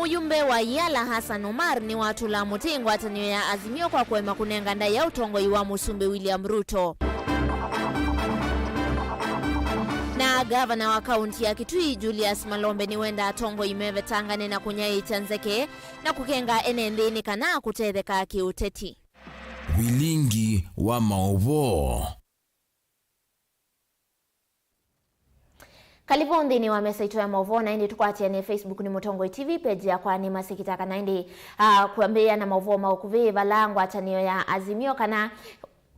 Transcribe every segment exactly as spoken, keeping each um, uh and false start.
Mũyumbe wa Yala Hassan Omar nĩwatũla mũtĩ ngwatanĩo ya Azimio kwa kũema kũnenga ndaĩa ũtongoi wa Mũsumbĩ William Ruto. Na ngavana wa kaunti ya Kitui Julius Malombe nĩwenda atongoi mevetangane na kũnyaĩĩkya nzeke na kũkenga ene nthĩ nĩ kana kũtetheka kĩũteti. Vilingi wa maũvoo. Kalivu nthĩnĩ wa mesa itũ ya maũvoo, na ĩndĩ tũkwatĩanĩe Facebook nĩ Mũtongoi T V page yakwa nĩ masikita kana ĩndĩ, ah, kwambĩĩa na maũvoo ma ũkuvĩ vala ngwatanĩo ya Azimio kana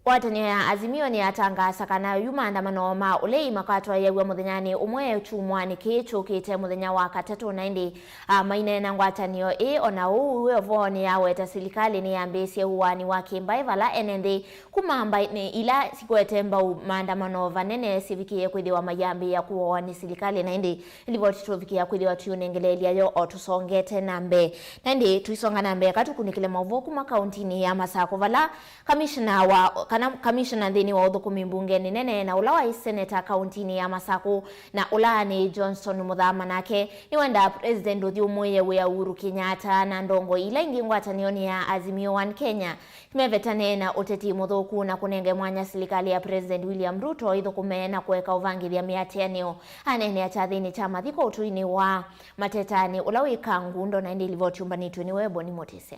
ngwatanĩo ya Azimio nĩyatangaasa kana yu maandamano ma ũlei makatwaĩaw'a mũthenyanĩ ũmwe kyumwanĩ kĩĩ kyũkĩte mũthenya wa katatũ, na ĩndĩ, ah, maineena ngwatanĩo ĩĩ, o na ũu wĩ ũvoo nĩyaweta silikalĩ nĩyambĩĩsye ũaani wa kĩmbaĩ vala ene nthĩ kuma mbaĩnĩ ila sikwete mbau maandamano vanene sivikĩe kwĩthĩwa mayambĩĩa kũawa nĩ silikalĩ, na ĩndĩ livoti tũvikĩa kwĩthĩwa tũiũnengeleelya yo o tũsongete na mbee. Na ĩndĩ tũisonga na mbee, katũkunĩkĩle maũvoo kuma kauntinĩ ya Masakũ, vala kamishna wa, kana kamishna nthĩnĩ wa ũthũkũmi mbungenĩ nene na ũla waĩ seneta kauntinĩ ya Masakũ na ũla nĩ Johnson Mũthama, nake nĩwendaa President ũthyũmũĩe wĩa Uhuru Kenyatta na ndongoi ila ingĩ ngwatanĩonĩ ya Azimio One Kenya mevetane na ũteti mũthũku na kũnenge mwanya silikalĩ ya President William Ruto ĩthũkũme na kũeka ũvangĩthya mĩatĩanĩo. Aneenea kyathĩnĩ kya mathiko ũtũinĩ wa Matetanĩ ũla wĩ Kangundo, na ĩndĩ livoti yũmbanĩtw'e nĩwe Boni Mũtĩsya.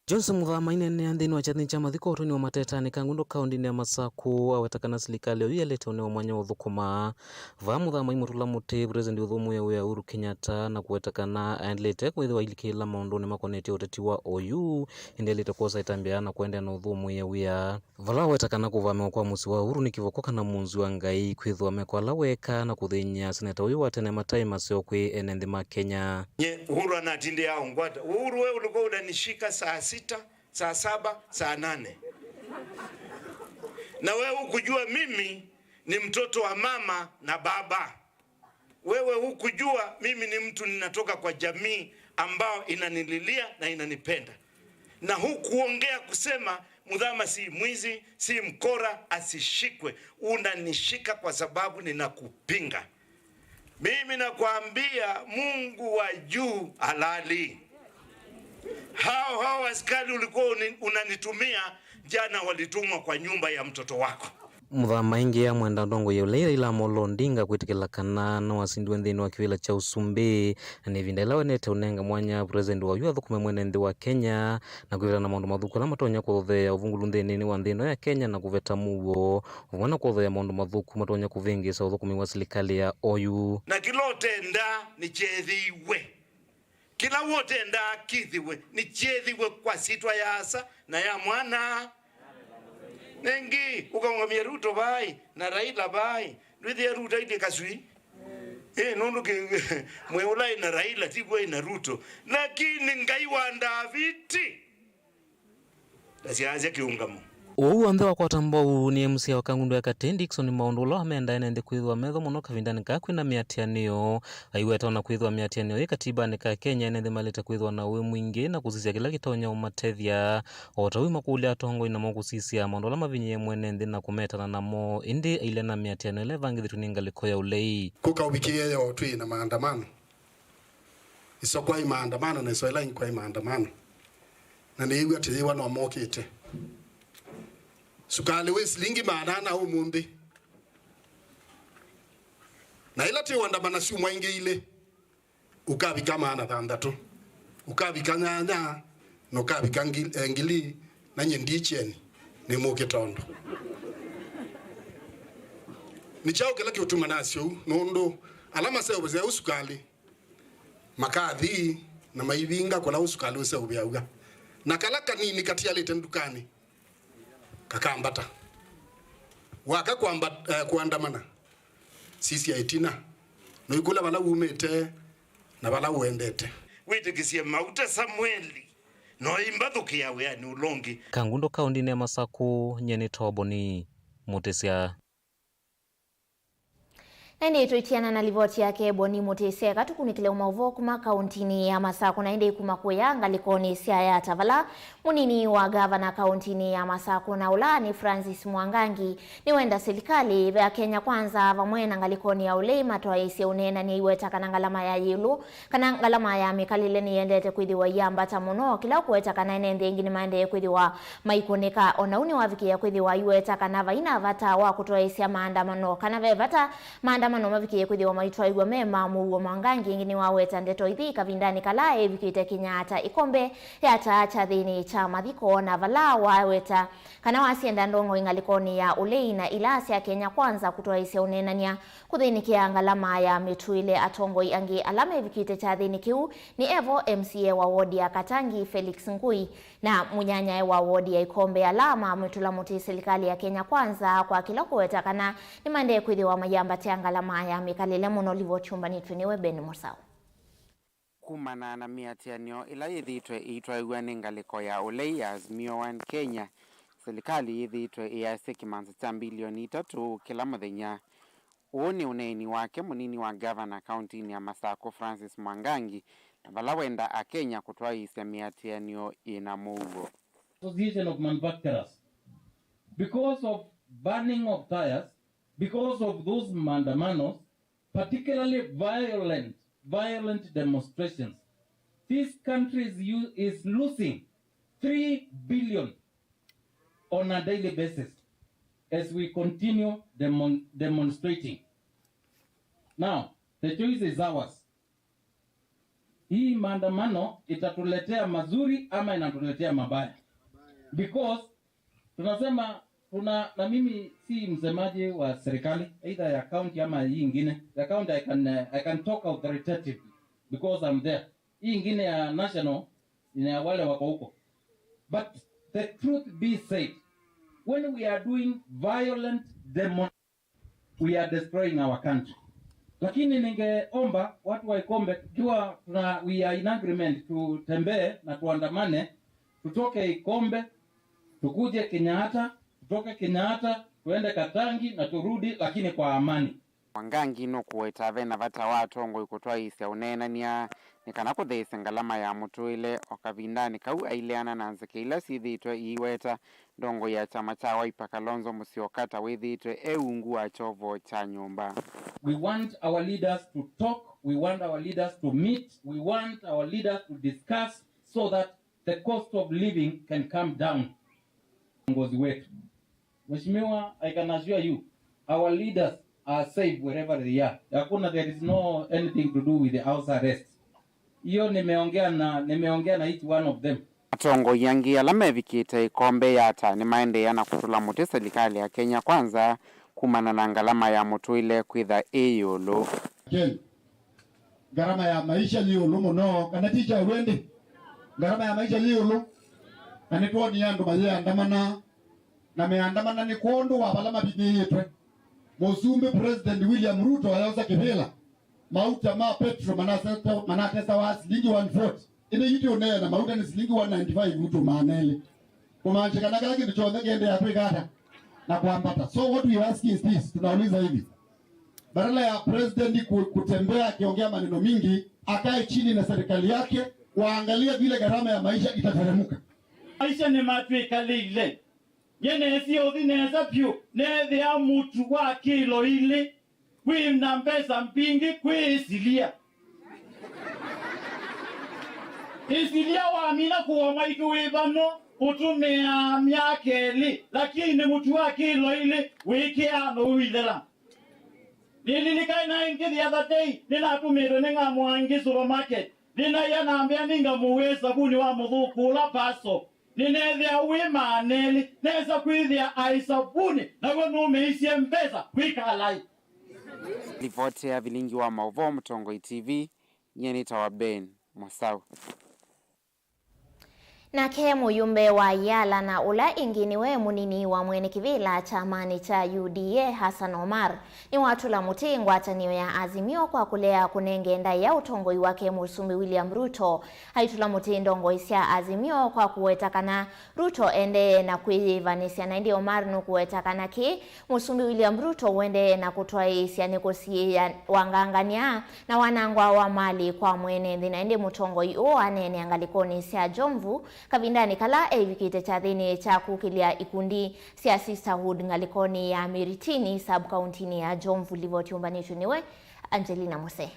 Johnson Mũthama aineenea nthĩnĩ wa kyathĩnĩ kya mathiko ũtũinĩ wa Matetanĩ Kangundo kauntinĩ ya Masakũ aweta kana silikalĩ oyu yaĩlĩte ũneo mwanya wa ũthũkũma. Vaa Mũthama aimũtũla mũtĩ President ũthyũmũĩe wĩa Uhuru Kenyatta na kũweta kana aendelee kwĩthĩwa ailikĩla maũndũnĩ makonetye ũteti wa oyu, ĩndĩ aĩlĩte kwosa ĩtambya na kũendeea na ũthyũmũĩe wĩa. Vala aweta kana kũvamĩwa kwa mũsyĩ wa Uhuru nĩ kĩvoko kana mũnzũ wa Ngai, kwĩthĩwa meko ala weekaa na kũthĩny'a seneta ũyũ wa tene mataĩ maseo kwĩ ene nthĩ ma Kenya. Nye Uhuru anatindĩa aungwata. Uhuru, wewe ulikuwa unanishika saa sita, saa saba, saa nane. Na wewe hukujua mimi ni mtoto wa mama na baba. Wewe hukujua mimi ni mtu ninatoka kwa jamii ambao inanililia na inanipenda. Na hukuongea kusema Muthama si mwizi, si mkora, asishikwe. Unanishika kwa sababu ninakupinga. Mimi nakwambia, Mungu wa juu halali. Hao, hao askari ulikuwa uni-, unanitumia jana walitumwa kwa nyumba ya mtoto wako. Mũthama aingĩ amwenda ndongoi ya ũlei Raila Amolo Odinga kwĩtĩkĩla kana no asindiwe nthĩnĩ wa kĩvĩla kya ũsumbĩ, na nĩ ĩvinda ĩla wenete ũnenga mwanya President wa yu athũkũme mwene nthĩ wa Kenya na kwĩvĩta na maũndũ mathũku ala matonya kũthotheea ũvungũlu nthĩnĩ wa nthĩ ĩno ya Kenya na kũveta mũuo, vamwe na kũthoya maũndũ mathũku matonya kũvĩngĩĩsa ũthũkũmi wa silikalĩ ya oyu. Na kĩla ũtenda nĩkyethĩiwe. Kĩla ũtenda kĩthĩwe, nĩkyethĩwe kwa syĩtwa ya Asa na ya Mwana. Nĩngĩ, ũkaũngamya Ruto vai, na Raila vai. Ndwĩthĩa Ruto ailye kaswii? Ĩ, nũndũ kĩ-, mwĩ ũla ĩ na Raila, ti kw'o ĩ na Ruto. Lakini Ngai wa Ndaviti. Ndasyaasya kĩũngamo. Ũu w'onthe wakwata mbau nĩ M C A wa Kangundo ya Katĩ, Dickson Maũndũ, ũla wamenda ene nthĩ kwĩthĩwa metho mũno kavindanĩ kaa kwĩ na mĩatĩanĩo. Aiweta ona kwĩthĩwa mĩatĩanĩo yĩ katibanĩ ka Kenya, ene nthĩ maĩlĩte kwĩthĩwa na ũĩ mwingĩ na kũsisya kĩla kĩtonya ũmatethya, o ta ũu makũlya atongoi namo kũsisya maũndũ ala mavinyĩĩe mwene nthĩ na kũmetana namo, ĩndĩ ailea na mĩatĩanĩo ĩla ĩvangĩthĩtw'e nĩ ngalĩko ya ũlei. Kũka ũvikĩĩe yo twĩ na maandamano. Ĩso kwaĩ maandamano, na ĩso ĩla ĩngĩ kwaĩ maandamano. Na nĩĩw'a atĩ yĩwa no mokĩte. Sukalĩ wĩ silingi maana ana ũmũnthĩ. Na ĩla twĩũandamana syumwa ingĩ ilĩ, ũkavika maana thanthatũ, ũkavika nyanya, na ũkavika ngi-, eh, ngili, na nyie ndikyeni, nĩ mũkĩ tondũ. Nĩ kyaũ kĩla kĩũtuma nasya ũu? Nũndũ ala maseũvasya ũsukalĩ, makathi na maivinga kũla ũsukalĩ ũseũvĩaw'a, na kala kanini katialĩte ndukanĩ kakambata. Waka kwamba, eh, kũandamana, sisya ĩtina, noikũlya vala wumĩte na vala ũendete. Wĩtĩkĩsye mauta Samueli, noimbathũkĩa wĩanĩ ũla ũngĩ. Kangundo kaũndinĩ ya Masakũ, nyie nĩ Toboni Mũtĩsya. Na ĩndĩ tũitiana na livoti yake Boni Mũtĩseka, tũkunĩkĩle maũvoo kuma kauntinĩ ya Masakũ, na ĩndĩ kuma kũya ngalĩkonĩ sya Yatta, vala mũnini wa ngavana kauntinĩ ya Masakũ na ũla nĩ Francis Mwangangi nĩwenda silikalĩ ya Kenya Kwanza vamwe na ngalĩkonĩ ya ũlei matwaĩĩsye ũneenany'a iweta kana ngalama ya ĩũlũ kana ngalama ya mĩkalĩle nĩyendete kwĩthĩwa iyambata mũno, kĩla ũkũweta kana ene nthĩ ĩngĩ nĩmaendee kwĩthĩwa maikũnĩka. O na ũu nĩwavikĩĩa kwĩthĩwa aiweta kana vaina vata wa kũtwaĩĩsya maandamano, kana ve vata maandamano mavikĩĩe kwĩthĩwa maitwaĩw'a me ma mũuo. Mwangangi ĩngĩ nĩwaweta ndeto ithi kavindanĩ kala evikĩte Kenyatta ĩkombe ya taa kyathĩnĩ kya mathiko, na vala waweta kana wasyenda ndongoi ngalĩkonĩ ya ũlei na ila sya Kenya Kwanza kũtwaĩĩsya ũneenany'a kũthĩnĩkĩa ngalama ya mĩtũĩle. Atongoi angĩ ala mevikĩte kyathĩnĩ kĩu nĩ evo M C A wa wodi ya Katangi, Felix Ngui, na mũnyanyae wa wodi ya Ikombe, ala mamwĩtũla mũtĩ silikalĩ ya Kenya Kwanza kwa kĩla kũweta kana nĩmaendee kwĩthĩwa mayambatĩa ngalama ya mĩkalĩle mũno. Livoti yũmbanĩtw'e nĩwe Ben Mũsaũ. Kumana na mĩatĩanĩo ĩla yĩthĩĩtwe ĩitwaĩw'a nĩ ngalĩko ya ũlei ya Azimio One Kenya, silikalĩ yĩthĩĩtwe ĩyasya kĩmanza kya mbilioni itatũ kĩla mũthenya. Ũũ nĩ ũneeni wake mũnini wa ngavana kauntinĩ ya Masakũ, Francis Mwangangi, na vala wenda Akenya kũtwaĩĩsya mĩatĩanĩo yĩ na mũuo. Association of Manufacturers, because of burning of tires, because of those maandamanos, particularly violent, violent demonstrations, this country is, u- is losing three billion on a daily basis as we continue demon- demonstrating. Now, the choice is ours. Hii maandamano itatuletea mazuri ama inatuletea mabaya? Because tunasema tuna, na mimi si msemaji wa serikali, either ya county ama hii ingine. Ya county I can, uh, I can talk authoritatively because I'm there. Hii ingine ya national ni ya wale wako huko. But the truth be said, when we are doing violent demo, we are destroying our country. Lakini ningeomba watu wa Ikombe, ikiwa tuna, we are in agreement, tutembee na tuandamane, tutoke Ikombe tukuje Kenyatta, tutoke Kenyatta tuende Katangi na turudi, lakini kwa amani. Mwangangi nũkũweta ve na vata wa atongoi kũtwaĩĩsya ũneenany'a nĩ kana kũtheesya ngalama ya mũtũĩle. O kavindanĩ kau aileana na nzeke ila syĩthĩĩtwe iiweta, ndongoi ya kyama kya Wiper Kalonzo Musyoka ta wĩthĩĩtwe e ungu wa kyovoo kya nyũmba. We want our leaders to talk, we want our leaders to meet, we want our leaders to discuss so that the cost of living can come down. Viongozi wetu. Mheshimiwa, I can assure you, our leaders are safe wherever they are. Hakuna, there is no anything to do with the house arrest. Hiyo nimeongea na, nimeongea na each one of them. Atongoi angĩ ala mevikĩte ĩkombe Yatta nĩmaendeea na kũtũla mũtĩ silikalĩ ya Kenya Kwanza kumana na ngalama ya mũtũĩle kwĩtha ĩ ĩũlũ. Kenya. Ngarama ya maisha yĩ ĩũlũ mũno, kana ti kyaũ ĩndĩ? Ngarama ya maisha yĩ ĩũlũ, na nĩtwonie andũ mayĩandamana, na meandamana nĩ kwondũ wa vala mavinyĩĩtwe. Mũsumbĩ President William Ruto ayosa kĩvĩla, mauta ma petro manaseta- manatesawa silingi one forty, ĩndĩ yu tũũneena mauta nĩ silingi one ninety-five ũtũ maana elĩ. Kũmaanisha kana kĩla kĩndũ kyonthe kĩendeea kwĩka ata? Na kwambata. So what we are asking is this, tunauliza hivi, badala ya president ku- kutembea akiongea maneno mingi, akae chini na serikali yake, waangalie vile gharama ya maisha itateremka. Maisha nĩmatwĩkalĩile. Nyie nesie ũthi nesa vyũ, neethĩa mũtu wa kĩlo ilĩ wĩ na mbesa mbingĩ kwĩ ĩsilia. Ĩsilia wamina kũwa mwaitũ wĩ vano, ũtũmĩaa myaka ĩlĩ, lakini mũtu wa kĩlo ilĩ wĩkĩaa na ũithela. Nĩlilikai naĩ ngĩ the other day, nĩnatũmĩtwe nĩ ng'amũ angĩ supermarket. Nĩnaia nambĩa nĩngamũwĩa savunĩ wa mũthũkũ ũla Paso. Nĩneethĩa wĩ maana elĩ, nesa kwĩthĩa aĩ savunĩ, naw'o nũmĩisye mbesa kwĩka alai. Livoti ya vilingi wa maũvoo Mũtongoi T V, nyie nĩtawa Ben Mũsaũ. Nake mũyumbe wa Yala na ũla ĩngĩ nĩwe mũnini wa mwene kĩvĩla kyamanĩ kya U D A, Hassan Omar, nĩwatũla mũtĩ ngwatanĩo ya Azimio kwa kũlea kũnenge ndaĩa ũtongoi wake Mũsumbĩ William Ruto. Aitũla mũtĩ ndongoi sya Azimio kwa kũweta kana Ruto endee na kwĩyĩvanĩsya, na ĩndĩ Omar nũkũweta kana kĩĩ Mũsumbĩ William Ruto ũendee na kũtwaĩĩsya nĩ kũsiĩĩa wangangany'a na wanangwa wa malĩ kwa mwene nthĩ. Na ĩndĩ mũtongoi ũũ aneenea ngalĩkonĩ sya Jomvu kavindanĩ kala evikĩte kyathĩnĩ kya kũkĩlya ikundi sya Sisterhood ngalĩkonĩ ya Miritini, sub-kauntinĩ ya Jomvu. Livoti yũmbanĩtw'e nĩwe Angelina Muse.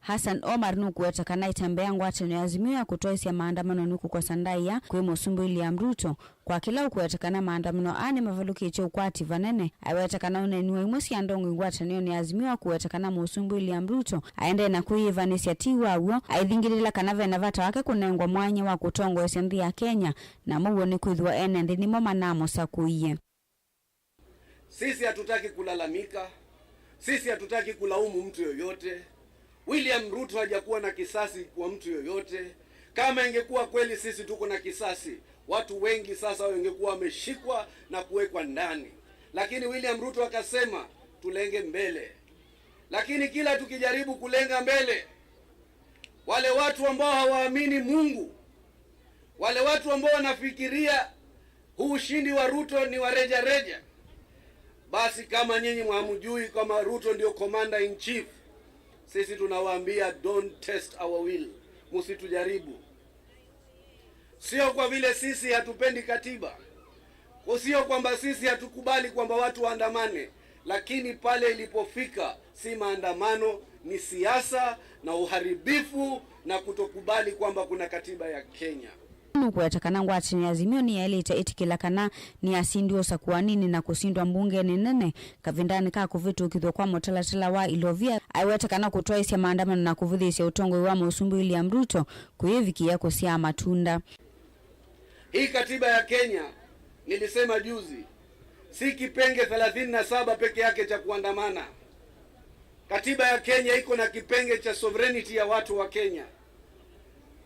Hassan Omar nũkũweta kana ĩtambĩa ngwatanĩo ya Azimio ya kũtwaĩsya maandamano nĩ kũkosa ndaĩa kwĩ Mũsumbĩ William Ruto. Kwa kĩla ũkũweta kana maandamano aa nĩmavalũkĩtye ũkwati vanene, aiweta kana ũneeni wa imwe sya ndongoi ngwatanĩonĩ ya Azimio wa kũweta kana Mũsumbĩ William Ruto aendee na kwĩyĩvanĩsya ti wa w'o, aithingĩlĩla kana vena vata wake kũnengwa mwanya wa kũtongoesya nthĩ ya Kenya, namo w'o nĩ kwĩthĩwa ene nthĩ nĩmo manamũsakũie. Sisi hatutaki kulalamika, sisi hatutaki kulaumu mtu yoyote. William Ruto hajakuwa na kisasi kwa mtu yoyote. Kama ingekuwa kweli sisi tuko na kisasi, watu wengi sasa wangekuwa wameshikwa na kuwekwa ndani. Lakini William Ruto akasema, "Tulenge mbele." Lakini kila tukijaribu kulenga mbele, wale watu ambao hawaamini Mungu, wale watu ambao wanafikiria huu ushindi wa Ruto ni wa reja reja, basi kama nyinyi hamjui kama Ruto ndio commander in chief, sisi tunawaambia, don't test our will, msitujaribu. Sio kwa vile sisi hatupendi katiba, sio kwamba sisi hatukubali kwamba watu waandamane, lakini pale ilipofika, si maandamano, ni siasa na uharibifu na kutokubali kwamba kuna katiba ya Kenya. Nũkũweta kana ngwatanĩo ya Azimio nĩyaĩlĩte ĩtĩkĩla kana nĩyasindiwe ũsakũaninĩ na kũsindwa mbungenĩ nene kavindanĩ ka kũvĩtũkĩthw'a kwa mũtalatala wa ilovia. Aiweta kana kũtwaĩsya maandamano na kũvũthĩĩsya ũtongoi wa Mũsumbĩ William Ruto kũyĩvikĩĩa kũsyaa matunda. Hii katiba ya Kenya, nilisema juzi, si kipenge thelathini na saba peke yake cha kuandamana. Katiba ya Kenya iko na kipenge cha sovereignty ya watu wa Kenya,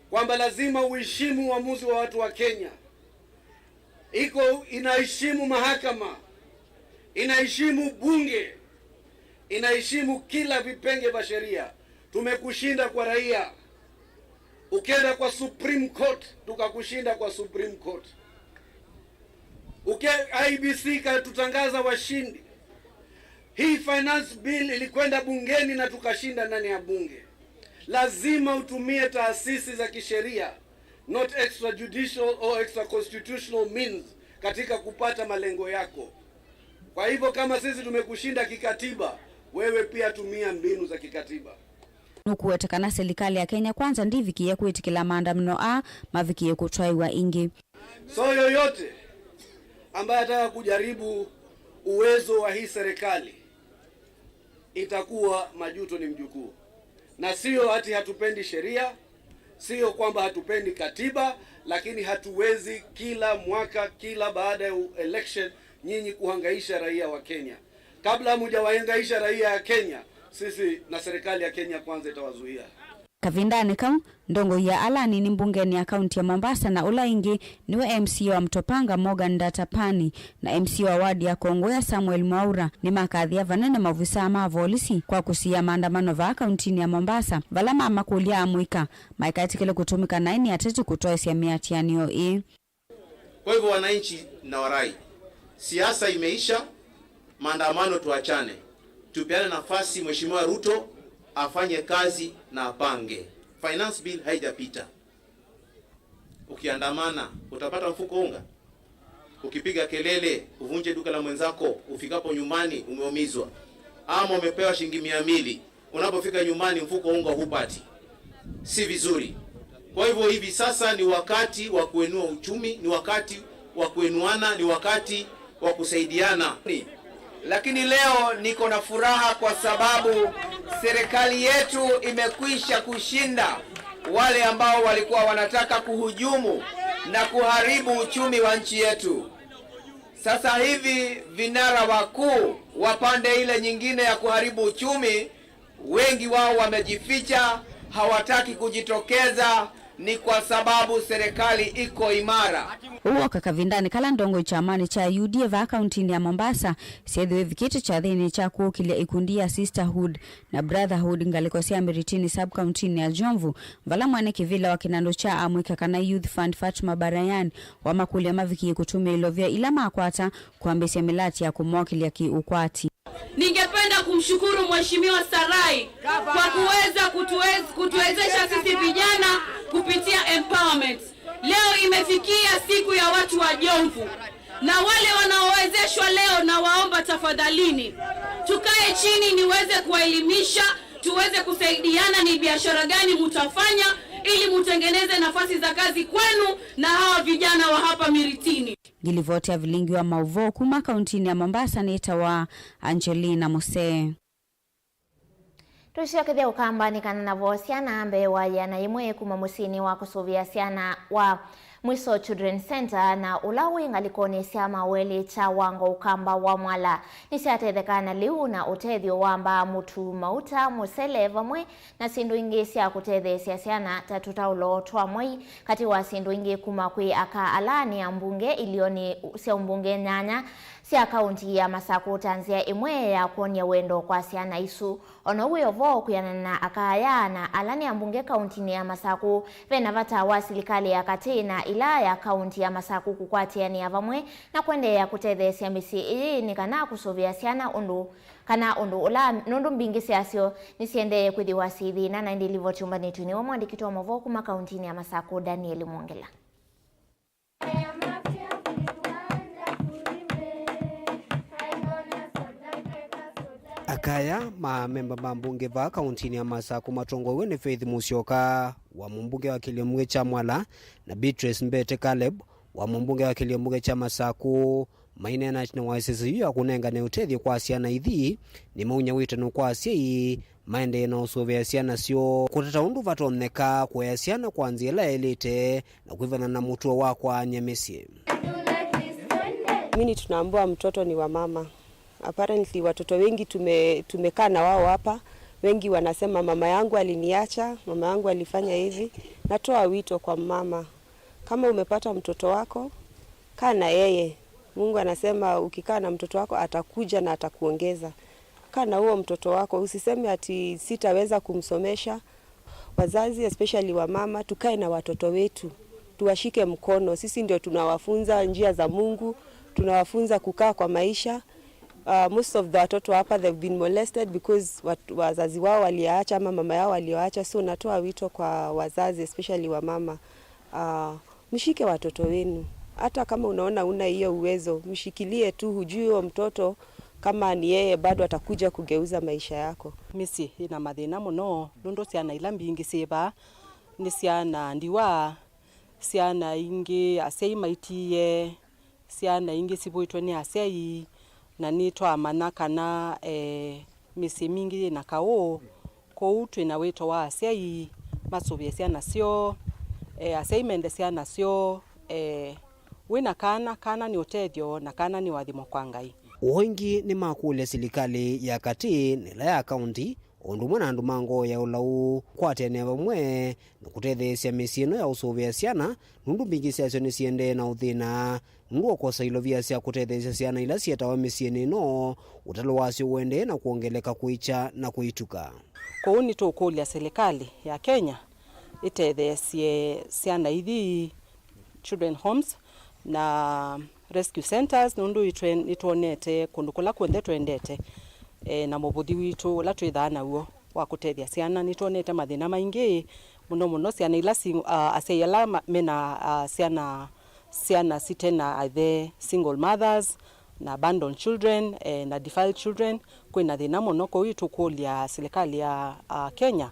kwamba lazima uheshimu uamuzi wa watu wa Kenya. Iko, inaheshimu mahakama, inaheshimu bunge, inaheshimu kila vipenge vya sheria. Tumekushinda kwa raia. Ukienda kwa Supreme Court, tukakushinda kwa Supreme Court. Uke-, I E B C ikatutangaza washindi. Hii finance bill ilikwenda bungeni na tukashinda ndani ya bunge. Lazima utumie taasisi za kisheria, not extrajudicial or extraconstitutional means katika kupata malengo yako. Kwa hivyo, kama sisi tumekushinda kikatiba, wewe pia tumia mbinu za kikatiba. Nũkũweta kana silikalĩ ya Kenya Kwanza ndĩvikĩie kwĩtĩkĩla maandamano aa mavikĩie kũtwaĩwa ĩngĩ. So yoyote ambaye ataka kujaribu uwezo wa hii serikali, itakuwa majuto ni mjukuu. Na sio ati hatupendi sheria, sio kwamba hatupendi katiba, lakini hatuwezi kila mwaka, kila baada ya election, nyinyi kuhangaisha raia wa Kenya. Kabla hamujawahangaisha raia ya Kenya, sisi na serikali ya Kenya Kwanza itawazuia. Kavindanĩ kau, ndongoi ya ala anini mbungenĩ ya kaunti ya Mombasa na ũla ĩngĩ nĩwe M C A wa Mtopanga Morgan Ndatapani na M C A wa ward ya Kongowea Samuel Mwaura nĩmakathĩa vanene maovisaa ma volisi kwa kũsiĩĩa maandamano vaa kauntinĩ ya Mombasa, vala mamakũlya amũika maikaetĩkĩle kũtũmĩka naĩ nĩ ateti kũtwaĩsya mĩatĩanĩo ĩĩ. Kwa hivyo, wananchi, na warai, siasa imeisha, maandamano tuachane, tupeane nafasi Mheshimiwa Ruto afanye kazi na apange. Finance bill haijapita. Ukiandamana, utapata mfuko unga? Ukipiga kelele, uvunje duka la mwenzako, ufikapo nyumbani umeumizwa. Ama umepewa shilingi mia mbili, unapofika nyumbani mfuko unga hupati. Si vizuri. Kwa hivyo hivi sasa ni wakati wa kuinua uchumi, ni wakati wa kuinuana, ni wakati wa kusaidiana. Lakini leo niko na furaha kwa sababu serikali yetu imekwisha kushinda wale ambao walikuwa wanataka kuhujumu na kuharibu uchumi wa nchi yetu. Sasa hivi vinara wakuu wa pande ile nyingine ya kuharibu uchumi, wengi wao wamejificha, Hawataki kujitokeza ni kwa sababu serikali iko imara. Ũu woka kavindanĩ kala ndongoi kyamanĩ kya U D A vaa kauntinĩ ya Mombasa syĩthĩwe ivikĩte kyathĩnĩ kya kũũkĩlya ikundi ya Sisterhood na Brotherhood ngalĩko sya Miritini sub-kauntinĩ ya Jomvu, vala mwene kĩvĩla wa kĩnandũ kya amũika kana Youth Fund Fatuma Barayan wamakũlya mavikie kũtũmĩa ilovia ila makwata kwambĩĩsya mĩlati ya kũmokĩlya kĩ-ũkwati. Ningependa kumshukuru Mheshimiwa Sarai kwa kuweza kutuwez-, kutuwezesha sisi vijana kupitia empowerment. Leo imefikia siku ya watu wa Jomvu. Na wale wanaowezeshwa leo, nawaomba tafadhalini, tukae chini niweze kuwaelimisha, tuweze kusaidiana ni biashara gani mutafanya ili mutengeneze nafasi za kazi kwenu na hawa vijana wa hapa Miritini. Ngilivoti ya vilingi wa maũvoo kuma kauntinĩ ya Mombasa nĩtawa Angelina Musee. Tũsyokethya ũkambanĩ kana navo syana mbee wa yĩana yĩmwe kuma mũsyĩnĩ wa kũsũvĩa syana wa Mwiso Children's Center na ũla wĩ ngalĩkonĩ sya Maweli kya Wango Ũkamba wa Mwala nĩsyatetheka na lĩu na ũtethyo wa mbaa, mũtu, mauta, mũsele vamwe na syĩndũ ingĩ sya kũtetheesya syana ta tũtaũlo twa mwei, katĩ wa syĩndũ ingĩ kuma kwĩ aka ala nĩ ambunge ilionĩ sya ũmbunge nyanya sya kaunti ya Masakũ ta nzĩa ĩmwe ya kwony'a wendo kwa syana isu. O na ũu wĩ o vo, kwĩanana na aka aya na ala nĩ ambunge kauntinĩ ya Masakũ, ve na vata wa silikalĩ ya katĩ na ĩla ya kaunti ya Masakũ kũkwatĩanĩa vamwe na kũendeea kũtetheesya mĩsyĩ ĩĩ nĩ kana kũsũvĩa syana ũndũ kana ũndũ ũla, nũndũ mbingĩ syasyo nĩsiendee kwĩthĩwa syĩ thĩna. Na ĩndĩ livoti yũmbanĩtw'e nĩwe mũandĩki wa maũvoo kuma kauntinĩ ya Masakũ, Daniel Mwongela. Aka aya ma amemba ma mbunge vaa kauntinĩ ya Masakũ matongoew'e nĩ Faith Musyoka wa mũmbunge wa kĩlio mbunge kya Mwala na Beatrice Mbete Caleb wa mũmbunge wa kĩlio mbunge kya Masakũ maineena ĩtina wa ĩseso yĩu ya kũnengane ũtethyo kwa syana ithi. Nĩmaumya wĩtano kwa asyai maendee na ũsũvĩa syana syoo kũtata ũndũ vatonyeka kũea syana kwa nzĩa ĩla yaĩlĩte na kwĩvana na mũtuo wa kwaany'a mĩsyĩ. Mimi tunaambiwa mtoto ni wa mama. Apparently watoto wengi tume-, tumekaa na wao hapa, wengi wanasema, "Mama yangu aliniacha, mama yangu alifanya hivi." Natoa wito kwa mama, kama umepata mtoto wako, kaa na yeye. Mungu anasema ukikaa na mtoto wako atakuja na atakuongeza. Kaa na huo mtoto wako, usiseme ati sitaweza kumsomesha. Wazazi, especially wa mama, tukae na watoto wetu, tuwashike mkono. Sisi ndio tunawafunza njia za Mungu, tunawafunza kukaa kwa maisha. Uh, most of the watoto hapa, they've been molested because wat-, wazazi wao waliacha ama mama yao waliwaacha. So natoa wito kwa wazazi, especially wa mama, uh, mshike watoto wenu. Hata kama unaona una hiyo uwezo, mshikilie tu, hujui huyo mtoto kama ni yeye bado atakuja kugeuza maisha yako. Mĩsyĩ ĩna mathĩna mũno nũndũ syana ila mbingĩ syĩ vaa nĩ syana ndiwa, syana ingĩ asyai maitiie, syana ingĩ sivũĩtwe nĩ asyai, na nĩtwamanya kana, eh, mĩsyĩ mingĩ yĩna kaũ. Kwoou twĩna wĩto wa asyai masũvĩe syana syoo, eh, asyai mende syana syoo, eh, wĩna kana, kana nĩ ũtethyo, na kana nĩ ũathimo kwa Ngai. O ĩngĩ nĩmakũlya silikalĩ ya katĩ na ĩla ya kaunti, o ũndũ ũmwe na andũ ma ngoo ya ũlau, kũkwatanĩa vamwe na kũtetheesya mĩsyĩ ĩno ya ũsũvĩa syana, nũndũ mbingĩ syasyo nĩsiendee na ũthĩna nũndũ wa kũkosa ilovia sya kũtetheesya syana ila syetawa mĩsyĩnĩ ĩno, ũtalo wasyo ũendee na kwongeleka kũikya na kũituka. Kwoou nĩtũkũlya silikalĩ ya Kenya ĩtetheesye syana ithi, children homes, na rescue centers, nũndũ itwe-, nĩtwonete kũndũ kũla kw'onthe twendete, eh, na mũvũthi witũ ũla twĩthaa naw'o wa kũtethya syana, nĩtwonete mathĩna maingĩ, mũno mũno syana ila si-, ah, asyai ala ma-, mena, ah, syana, syana site na aithe, single mothers, na abandoned children, eh, na defiled children. Kwĩna thĩna mũno, kwoou tũkũlya silikalĩ ya, ah, Kenya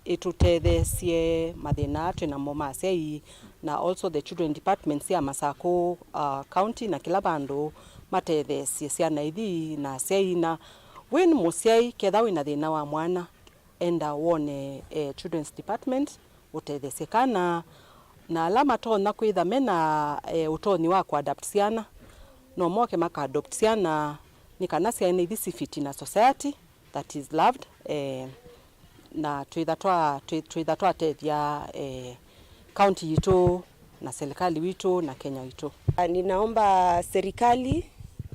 ĩtũtetheesye mathĩna aa twĩ namo ma asyai, na also the children departments sya Masakũ, uh, County na kĩla vandũ matetheesye syana ithi na asyai. Na wĩ mũsyai, ketha wĩna thĩna wa mwana, enda wone, eh, children's department, ũtetheesye kana. Na ala matonya kwĩtha mena, eh, ũtonyi wa kũadopt syana, no moke makaadopt syana, nĩ kana syana ithi si fit in a society that is loved, eh, Na twĩtha twa-, twĩ-, twĩtha twatethya, eh, kaunti yitũ na serikali witũ na Kenya witũ. Ninaomba serikali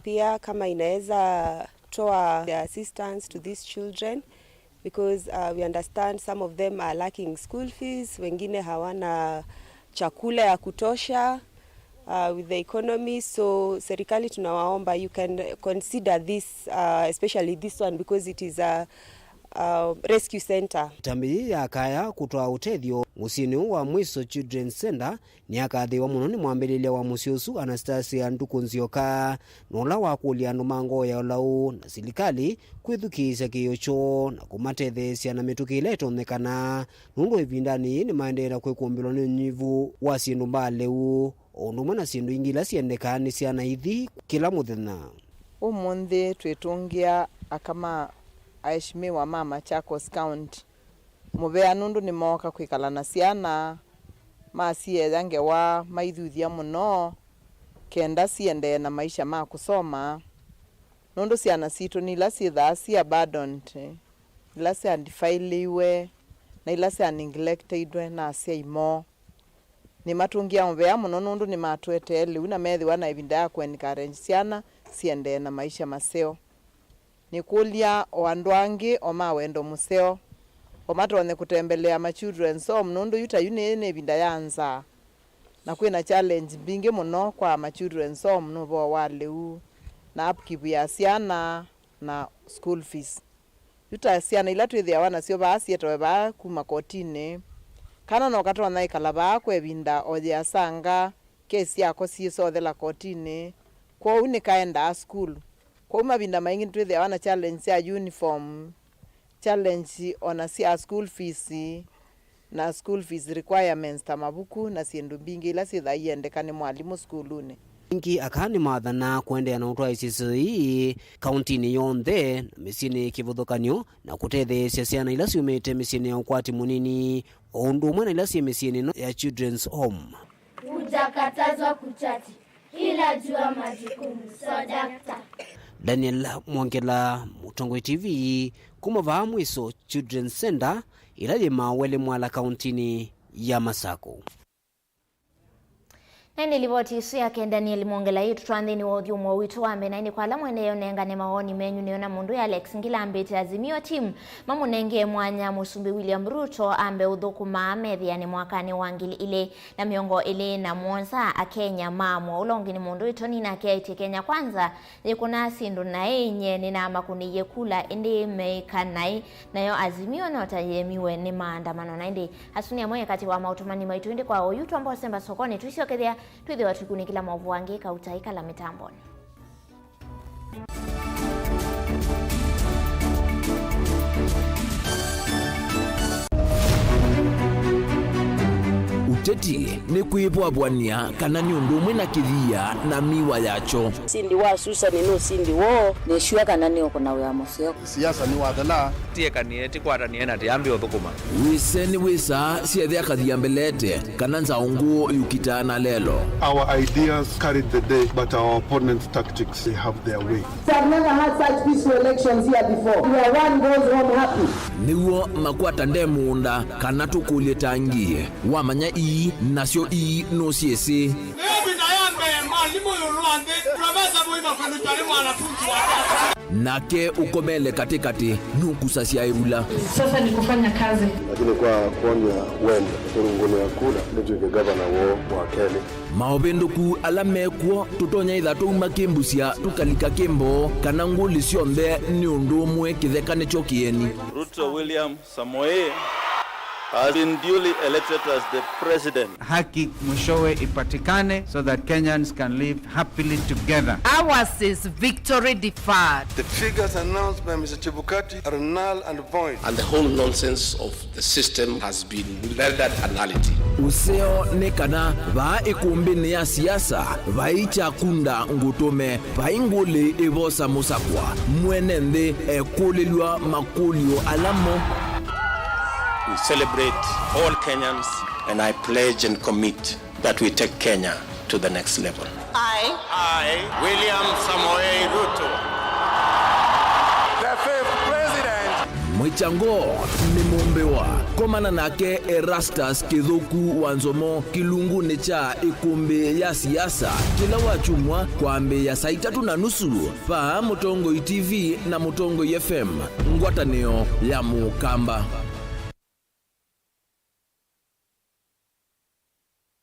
pia kama inaweza toa the assistance to these children, because, uh, we understand some of them are lacking school fees, wengine hawana chakula ya kutosha, uh, with the economy. So serikali tunawaomba, you can consider this, uh, especially this one, because it is a, uh, rescue center. Ĩtambĩ yĩĩ ya kaya kũtwaa ũtethyo mũsyĩnĩ ũũ wa Mwiso Children's Center nĩyakathĩĩwa mũno nĩ mwambĩlĩlya wa mũsyĩ ũsu, Anastasia Nduku Nzioka, na ũla wakũlya andũ ma ngoo ya ũlau na silikalĩ kwĩthukĩĩsya kĩĩo kyoo na kũmatetheesya na mĩtũkĩ ĩla ĩtonyekana, nũndũ ĩvindanĩ yĩĩ nĩmaendee na kwĩkũmbĩlwa nĩ ũnyivu wa syĩndũ mbaa lĩu, o ũndũ ũmwe na syĩndũ ingĩ ila syendekaa nĩ syana ithi kĩla mũthenya. Ũmũnthĩ twĩtũngĩa aka ma aheshimiwa ma Machakos County mũvea nũndũ nĩmooka kwĩkala na syana, masieya ngewa, maithuthya mũno, kenda siendee na maisha ma kũsoma, nũndũ syana sitũ nĩ ila syĩthaa syĩ abandoned, ila sya defailiwe, na ila sya neglectedwe na asyai moo. Nĩmatũngĩa mũvea mũno nũndũ nĩmatũetee lĩu na methĩwa na ĩvinda ya kũ encourage syana siendee na maisha maseo. Nĩkũlya o andũ angĩ o ma wendo mũseo, o matonye kũtembelea ma children's home, nũndũ yu ta yu nĩ, nĩ ĩvinda ya nzaa, na kwĩna challenge mbingĩ mũno kwa ma children's home, nĩ ũvoo wa lĩu, na upkeep ya syana, na school fees. Yu ta syana ila twĩthĩawa nasyo vaa syetawe vaa kuma kotinĩ, kana no katonya ĩkala vaa kwa ĩvinda o yĩasanga, kesi yako syĩsothela kotinĩ, kwoou nĩkaendaa sukulu. Kwoou mavinda maingĩ nĩtwĩthĩawa na challenge sya uniform, challenge ona sya school fees, na school fees requirements ta mavuku na syĩndũ mbingĩ ila syĩthaa iendeka nĩ mwalimũ sukulunĩ. Ĩngĩ aka nĩmathanaa kũendeea na ũtwaĩĩsya ĩsio ii kauntinĩ yonthe na mĩsyĩnĩ kĩvathũkany'o na kũtetheesya syana ila syumĩte mĩsyĩnĩ ya ũkwati mũnini o ũndũ ũmwe na ila syĩ mĩsyĩnĩ ĩno ya Children's Home. Hujakatazwa kuchati, ila jua majukumu. Swadakta. Daniel Mwongela, Mũtongoi T V, kuma vaa Mwiso Children's Center, ĩla yĩ Mawele Mwala, kauntinĩ ya Masakũ. Na ĩndĩ livoti ĩsu yake Daniel Mwongela yĩtũtwaa nthĩnĩ wa ũthyũmũo witũ wa mbee, na ĩndĩ kwa ala mwendeee ũnengane mawoni menyu, nĩona mũndũ ya Alex Ngila ambĩte Azimio team mamũnengee mwanya Mũsumbĩ William Ruto ambe ũthũkũma methĩanĩ mwakanĩ wa ngili ilĩ na mĩongo ĩlĩ na mũonza, Akenya maamũa. Ũla ũngĩ nĩ mũndũ wĩ Tony, nake aĩtye Kenya Kwanza yĩkũnaa syĩndũ naĩ nye nĩnamakũnĩie kula, ĩndĩ meĩka naĩ, nayo Azimio no ta yĩemiwe nĩ maandamano. Na ĩndĩ asu nĩ amwe katĩ wa maũtũmani maitũ, ĩndĩ kwa oyu twamba ũsemba sokonĩ, tũisyokethya twĩthĩwa tũikunĩkĩla maũvoo angĩ kauta ĩkala mĩtambonĩ. Ũteti nĩ kwĩvwavw'ania kana nĩ ũndũ ũmwe na kĩthia na miwa yakyo. Ũsindi wa Susan nĩ ũsindi woo. Nĩ sure kana nĩ ũkũna wĩa mũseo. Siasa nĩ wathela. Tiekanie, tikwatanie na tiambi ũthũkũma. Wĩse nĩ wĩsaa syethĩa kathia mbelete. Kana nzaũ ngũũ yũkitaa na lelo. Our ideas carried the day, but our opponents' tactics, they have their way. We have never had such peaceful elections here before, where one goes home happy. Nĩw'o makwata nde mũũnda, kana tũkũlye tangi. Wamanya ii, nasyo ii nũsyĩsĩ. Nake ũkomele katĩkatĩ, nũkusasya ĩvula. Sasa ni kufanya kazi. Lakini kwa kuonia wendo, kũrũngũlĩa kura, nĩtw'ĩke gavana woo wa kelĩ. Maũvĩndũku ala mekw'o, tũtonya ĩtha twauma kĩmbusya, tũkalika kĩmboo, kana ngũlĩ syonthe nĩ ũndũ ũmwe, kĩtheka nĩkyo kĩeni. Ruto William Samoei has been duly elected as the president. Haki mwishowe ipatikane so that Kenyans can live happily together. Ours is victory deferred. The figures announced by Mister Chebukati are null and void. And the whole nonsense of the system has been rendered a nullity. Ũseo nĩ kana vaa ĩkũmbĩnĩ ya siasa vai kyakunda ngũtũme. Vai ngũlĩ ĩvosa mũsakwa, mwene nthĩ ekũlĩlw'a makũlyo ala mo. We celebrate all Kenyans, and I pledge and commit that we take Kenya to the next level. I, I, William Samoei Ruto, the fifth president. Mwĩ Chango nĩ mũmbĩwa. Komana nake Erastus Kĩthũku wa Nzomo kĩlungunĩ kya ĩkũmbĩ ya siasa kĩla wakyumwa kwambĩĩa saa itatũ na nusu vaa Mũtongoi T V na Mũtongoi F M, ngwatanĩo ya Mũkamba.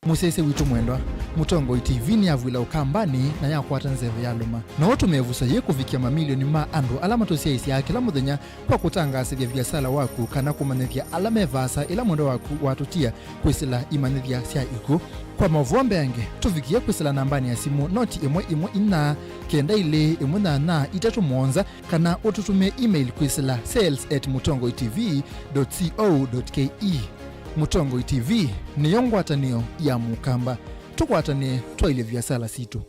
Mũsyaĩĩsya witũ mwendwa, Mũtongoi T V nĩyavw'ĩla Ũkambanĩ na yakwata nzeve yalũma. No ũtũme ĩvuso yĩĩ kũvikĩa mamilioni ma andũ ala matũsyaĩĩsyaa kĩla mũthenya kwa kũtangaasĩthya viasala waku kana kũmanyĩthya ala me vaasa ĩla mwendwa waku watũtia kwĩsĩla imanyĩthya sya ikw'ũ. Kwa maũvoo mbeange, tũvikĩe kwĩsĩla nambanĩ ya simũ noti ĩmwe ĩmwe inya kenda ilĩ ĩmwe nyanya itatũ mũonza, kana ũtũtũmĩe email kwĩsĩla sales at mũtongoi T V dot co dot K E. Mũtongoi T V nĩyo ngwatanĩo ya Mũkamba. Tũkwatanĩe twaĩlye viasala sitũ.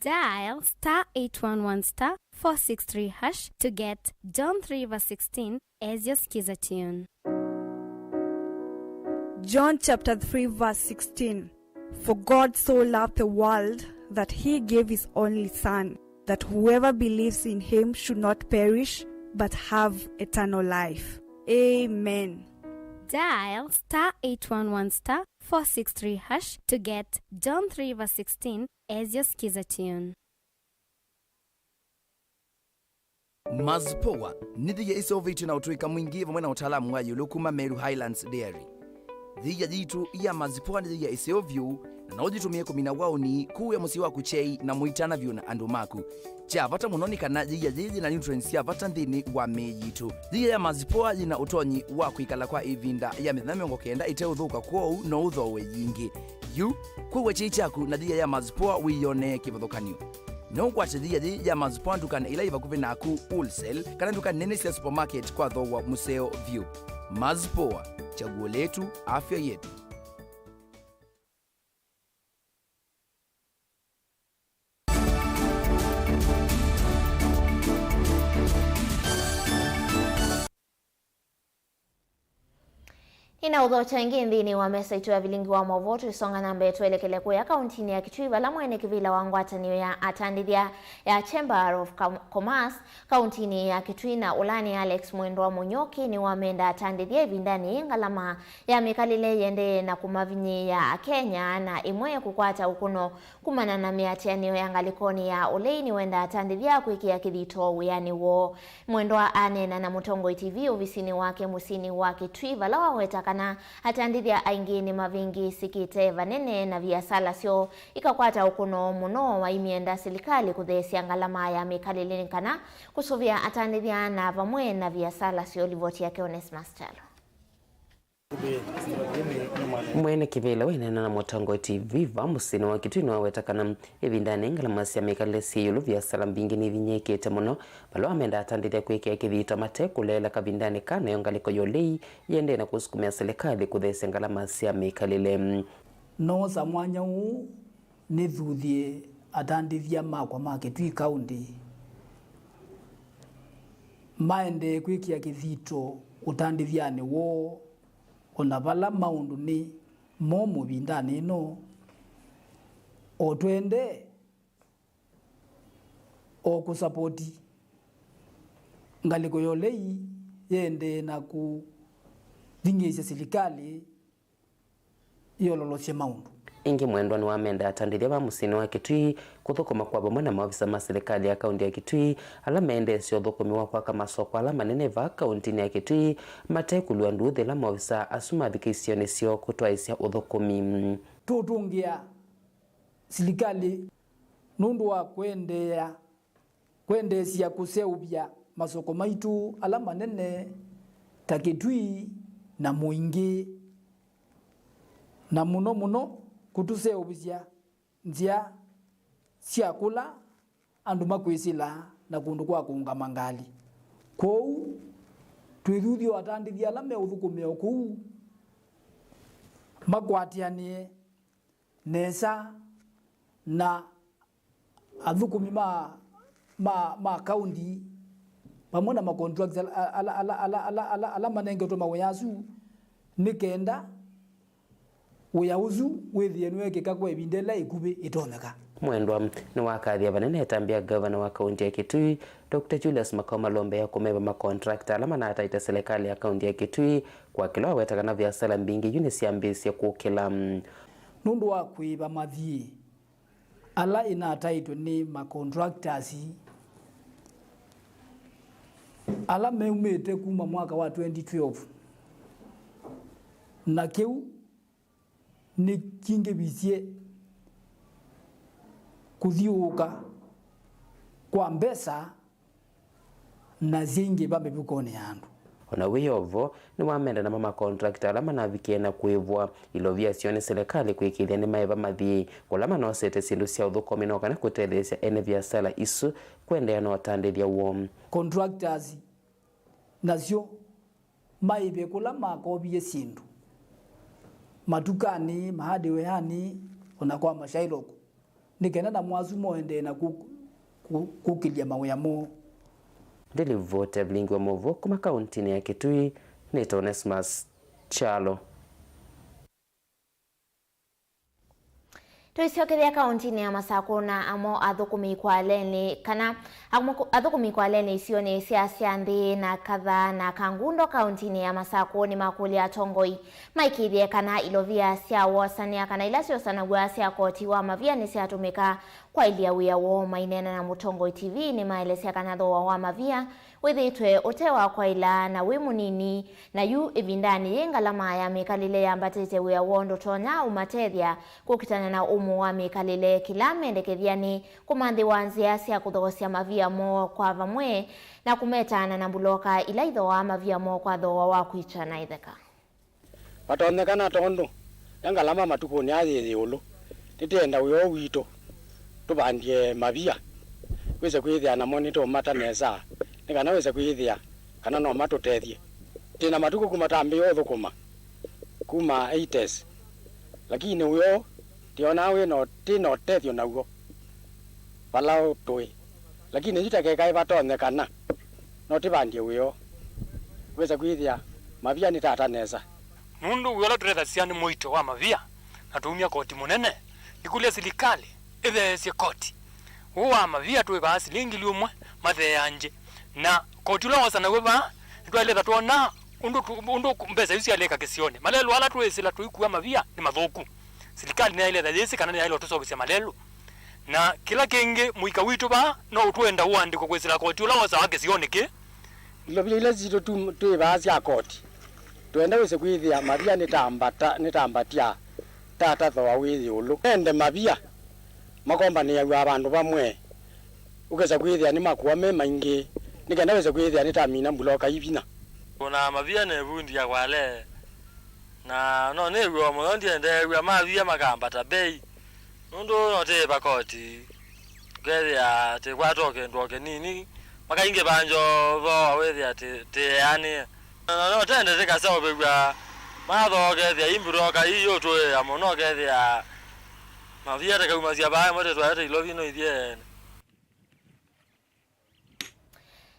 Dial star eight one one star four six three hash to get John three verse sixteen as your Skiza tune. John chapter three verse sixteen. For God so loved the world that he gave his only Son, that whoever believes in him should not perish but have eternal life. Amen. Dial star eight one one star four six three hash to get John three verse sixteen as your Skiza tune. Mazpoa nĩ thĩia ĩseũvĩtw'e na ũtũĩka mwingĩ vamwe na ũtaalamu wa ĩũlũ kuma Meru Highlands Dairy. Thĩia yitũ ya Mazpoa nĩ thĩia ĩseũ vyũ, na no ũyĩtũmĩe kũmina waũni, kũĩa mũsyĩ waku kyei, na mũitana vyũ na andũ maku. Kya vata mũno nĩ kana thĩia yĩĩ yĩna nutrients sya vata nthĩnĩ wa mĩĩ yitũ. Thĩia ya Mazpoa yĩna ũtonyi wa kwĩkala kwa ĩvinda ya mĩthenya mĩongo kenda ĩteũthũka, kwoou no ũthooe yingĩ. Yu, kũĩa kyei kyaku na thĩia ya Mazpoa wĩyonee kĩvathũkany'o. No ũkwate thĩia yĩĩ ya Mazpoa ndukanĩ ĩla yĩ vakuvĩ naku, wholesale, kana nduka nene sya supermarket kwa thooa mũseo vyũ. Mazpoa, chaguo letu, afya yetu. Nĩnaũthokya ĩngĩ nthĩnĩ wa mesa itũ ya vilingi wa maũvoo, tũisonga na mbee twelekele kũya kauntinĩ ya Kitui, vala mwene kĩvĩla wa ngwatanĩo ya atandĩthya ya Chamber of Com-, Commerce kauntinĩ ya Kitui na ũlaani Alex Mwendwa Mũnyũki nĩwamenda atandĩthya ĩvindanĩ yĩĩ ngalama ya mĩkalĩle yĩendee na kũmavinyĩĩa Akenya, na ĩmwe kũkwata ũkũno kumana na mĩatĩanĩo ya ngalĩkonĩ ya ũlei nĩwenda atandĩthya kwĩkĩa kĩthito wĩanĩ woo. Mwendwa aneena na Mũtongoi T V ovisinĩ wake mũsyĩnĩ wa Kitui, vala waweta kana atandĩthya aingĩ nĩmavĩngĩĩsĩkĩte vanene na viasala syoo ikakwata ũkũno mũno, waimyenda silikalĩ kũtheesya ngalama ya mĩkalĩle nĩ kana kũsũvĩa atandĩthya na vamwe na viasala syoo. Livoti yake Onesmus Kyalo. Mwene kĩvĩla wĩneena na Mũtongoi T V va mũsyĩnĩ wa Kitui nĩwaweta kana ĩvindanĩ ngalama sya mĩkalĩle syĩ ĩũlũ, viasala mbingĩ nĩvinyĩĩkĩte mũno, vala wamenda atandĩthya kwĩkĩa kĩthito mate kũleela kavindanĩ ka nayo ngalĩko ya ũlei yĩendee na kũsukumĩa silikalĩ kũtheesya ngalama sya mĩkalĩle. Noosa mwanya ũũ nĩthuthye atandĩthya makwa ma Kitui County maendee kwĩkĩa kĩthito ũtandĩthyanĩ woo, o na vala maũndũ nĩ momũ ĩvindanĩ ĩno, o twende o kũsapoti ngalĩko ya ũlei yĩendee na kũthing'ĩĩsya silikalĩ yĩololosye maũndũ. Ĩngĩ Mwendwa nĩwamenda atandĩthya va mũsyĩnĩ wa Kitui kũthũkũma kwa vamwe na maovisa ma silikalĩ ya kaunti ya Kitui ala mendeesye ũthũkũmi wa kwaka masoko ala manene vaa kauntinĩ ya Kitui, mate kũlua nduuthĩ ĩla maovisa asu mathi kĩsionĩ syoo kũtwaĩsya ũthũkũmi. Tũũtũngĩa silikalĩ nũndũ wa kũendeea kwendeesya kũseũvya masoko maitũ ala manene ta Kitui na Mũingĩ, na mũno mũno kũtũseũvĩsya nzĩa sya kũla andũ makwĩsĩla na kũndũ kwa kũũngama ngalĩ. Kwoou, twĩthuthye o atandĩthya ala meũthũkũmĩa o kũu makwatĩanĩe nesa na athũkũmi ma, ma, ma kaunti, vamwe na ma contracts ala, ala, ala manengetwe mawĩa asu, nĩ kenda wĩa ũsu wĩthĩe nĩwekĩka kwa ĩvinda ĩla ĩkuvĩ ĩtonyeka. Mwendwa nĩwakathya vanene ĩtambya ngavana wa kaunti ya Kitui, Doctor Julius Makau Malombe, ya kũmeva makontrakta ala manataĩte silikalĩ ya kaunti ya Kitui kwa kĩla waweta kana viasala mbingĩ yu nĩsyambĩĩsye kũkĩla. Nũndũ wa kũĩva mathiĩ ala ĩnataĩtwe nĩ macontractors ala meumĩte kuma mwaka wa twenty twelve, na kĩu nĩkingĩvisye kũthyũũka kwa mbesa na syaingĩva mĩvukonĩ ya andũ. O na wĩ o vo, nĩwamenda namo makontrakta ala manavikie na kũĩvwa ilovia syoo nĩ silikalĩ kũĩkĩĩthya nĩmaĩva mathiĩ kũla manosete syĩndũ sya ũthũkũmi no kana kũtetheesya ene viasala isu kũendeea na ũtandĩthya woo. Contractors nasyo maĩve kũla makovie syĩndũ matukanĩ, mahardwareanĩ, o na kwa mashailoko, nĩ kenda namo asu moendee na kũ-, kũ-, kũkĩlya mawĩa moo. Ndĩlivoti ya vilingi wa maũvoo kuma kauntinĩ ya Kitui, nĩtawa Onesmus Kyalo. Tũisyokethya kauntinĩ ya Masakũ na amo athũkũmi kwa leni kana amo-, athũkũmi kwa leni isionĩ sya Syanthĩ na Katha na Kangundo kauntinĩ ya Masakũ nĩmakũlya atongoi maĩkĩĩthye kana ilovia sya wosania kana ila syosanaw'a sya koti wa mavia nĩsyatũmĩka kwaĩlya wĩa woo. Maineena na Mũtongoi T V nĩmaelesya kana thooa wa mavia wĩthĩĩtwe ũte wa kwaĩla na wĩ mũnini, na yu ĩvindanĩ yĩĩ ngalama ya mĩkalĩle yambatĩte, wĩa woo ndũtonya ũmatethya kũkitana na ũmũ wa mĩkalĩle. Kĩla mendekethya nĩ kũmanthĩwa nzĩa sya kũthoosya mavia moo kwa vamwe na kũmetaana na mbuloka ila ithooaa mavia moo kwa thooa wa kwĩkya na ĩtheka. Vatonyekana tondũ ya ngalama matukũnĩ aa yĩ ĩũlũ, nĩtwĩenda wĩa ũũ witũ tũvandie mavia, wĩse kwĩthĩa namo nĩtũũmata nesa, nĩ kana wĩse kwĩthĩa kana no matũtethye. Twĩ na matukũ kuma twambĩĩe ũthũkũma, kuma eighties, lakini wĩa ũũ twĩonaa wĩ na, twĩ na ũtethyo naw'o vala tũĩ. Lakini yu ta kekaĩ vatonyekana, no tũvandie wĩa ũũ, wĩse kwĩthĩa mavia nĩ tata nesa. Nũndũ wĩa ũla tũtethasya nĩ mũito wa mavia, na tũumya koti mũnene, nĩkũlya silikalĩ ĩtheesye koti ũũ wa mavia twĩ vaa silingi ngili ũmwe matheeangye, na koti ũla wosanaw'a vaa, nĩtwaĩlĩte twona ũndũ tu-, ũndũ mbesa isu syalĩka kĩsionĩ. Malelũ ala twĩsĩla tũikua mavia nĩ mathũku. Silikalĩ nĩyaĩlĩte yĩsĩ kana nĩyaĩlwe tũseũvĩsya malelũ. Na kĩla kĩngĩ, mũika witũ vaa no ũtwenda ũandĩkwe kwĩsĩla koti ũla wosawa kĩsionĩ kĩĩ. Ilovia ila sitũ tu-, twĩ vaa sya koti, twenda wĩse kwĩthĩa mavia nĩtambata-, nĩtambatya tata thooa wĩ ĩũlũ. Ende mavia makombanĩaw'a vandũ vamwe, ũkesa kwĩthĩa nĩmakũa me maingĩ, nĩ kenda wĩse kwĩthĩa nĩtamina mbuloka ii vinya. Kũna mavia nĩ vundi ya Kwale, na no nĩw'o mũno ndyendeew'a mavia makambata mbei, nũndũ no tĩĩva koti, ũkethĩa tĩkwata o kĩndũ o kĩnini, makaingĩva njovo, wĩthĩa tĩ-, tĩeanĩe. Na no tende tĩkaseũvĩw'a matho, ũkethĩa ii mbuloka ii iũtũĩa mũno, ũkethĩa mavia tĩkaumasya vaa ĩmwe tĩtwaete ilovi no ithyĩ ene.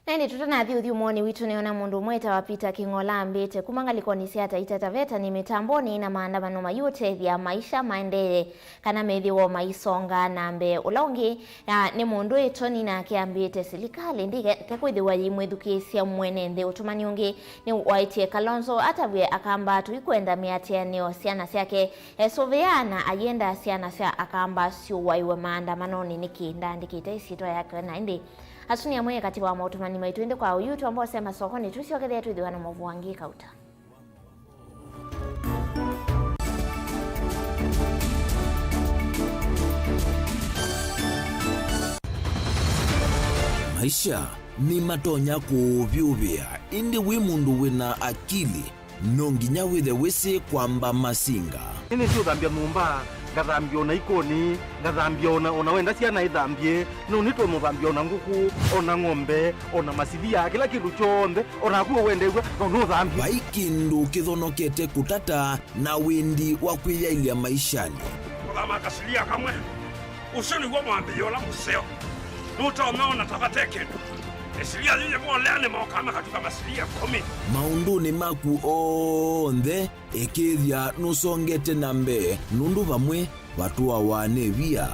Na ĩndĩ tũtanathi ũthyũmũonĩ witũ, nĩona mũndũ ũmwe etawa Peter Kĩng'ola ambĩte kuma ngalĩkonĩ sya Taita Taveta nĩ mĩtambonĩ na maandamano mayĩũtethya maisha maendee kana methĩwe maisonga na mbee. Ũla ũngĩ, ah, nĩ mũndũ ĩtoni nake ambĩte silikalĩ ndĩkeke kwĩthĩwa yĩimwĩthukĩĩsya mwene nthĩ. Ũtũmani ũngĩ nĩ waĩtye Kalonzo atavw'e Akamba tũikwenda mĩatĩanĩo syana syake esũvĩa na ayenda syana sya Akamba syũwaĩwe maandamanonĩ. Nĩkĩ ndaandĩkĩte ĩsyĩtwa yake na ĩndĩ Asu nĩ amwe katĩ wa maũtũmani maitũ, ĩndĩ kwa ũyu twamba ũsema sokonĩ, tũsyokethĩa twĩthĩwa na maũvoo angĩ kauta. Maisha nĩmatonya kũũvyũvĩa, ĩndĩ wĩ mũndũ wĩna akili, no nginya wĩthe wĩsĩ kwamba masinga. Nĩnĩsĩ ũthambya nyũmba, ngathambya ona ikoni, ngathambya ona, ona wenda syana ithambye, no nĩtonya ũthambya ona ngũkũ, ona ng'ombe, ona masivia, kĩla kĩndũ kyonthe, ona naku ũwendeew'a, no nũthambye. Vai kĩndũ kĩthonokete kũtata na wĩndi wa kwĩyaĩlya maishanĩ. Kũthama kasilia kamwe. Ũsu nĩw'o mwambĩĩo ũla mũseo. Nũtonya ona ta vate kĩndũ. Ĩsilia yĩĩ yĩvoleanĩ mokaa makatuka masilia ĩkũmi. Maũndũnĩ maku onthe, ĩkĩĩthya nũsongete na mbee, nũndũ vamwe vatũawa nĩ via.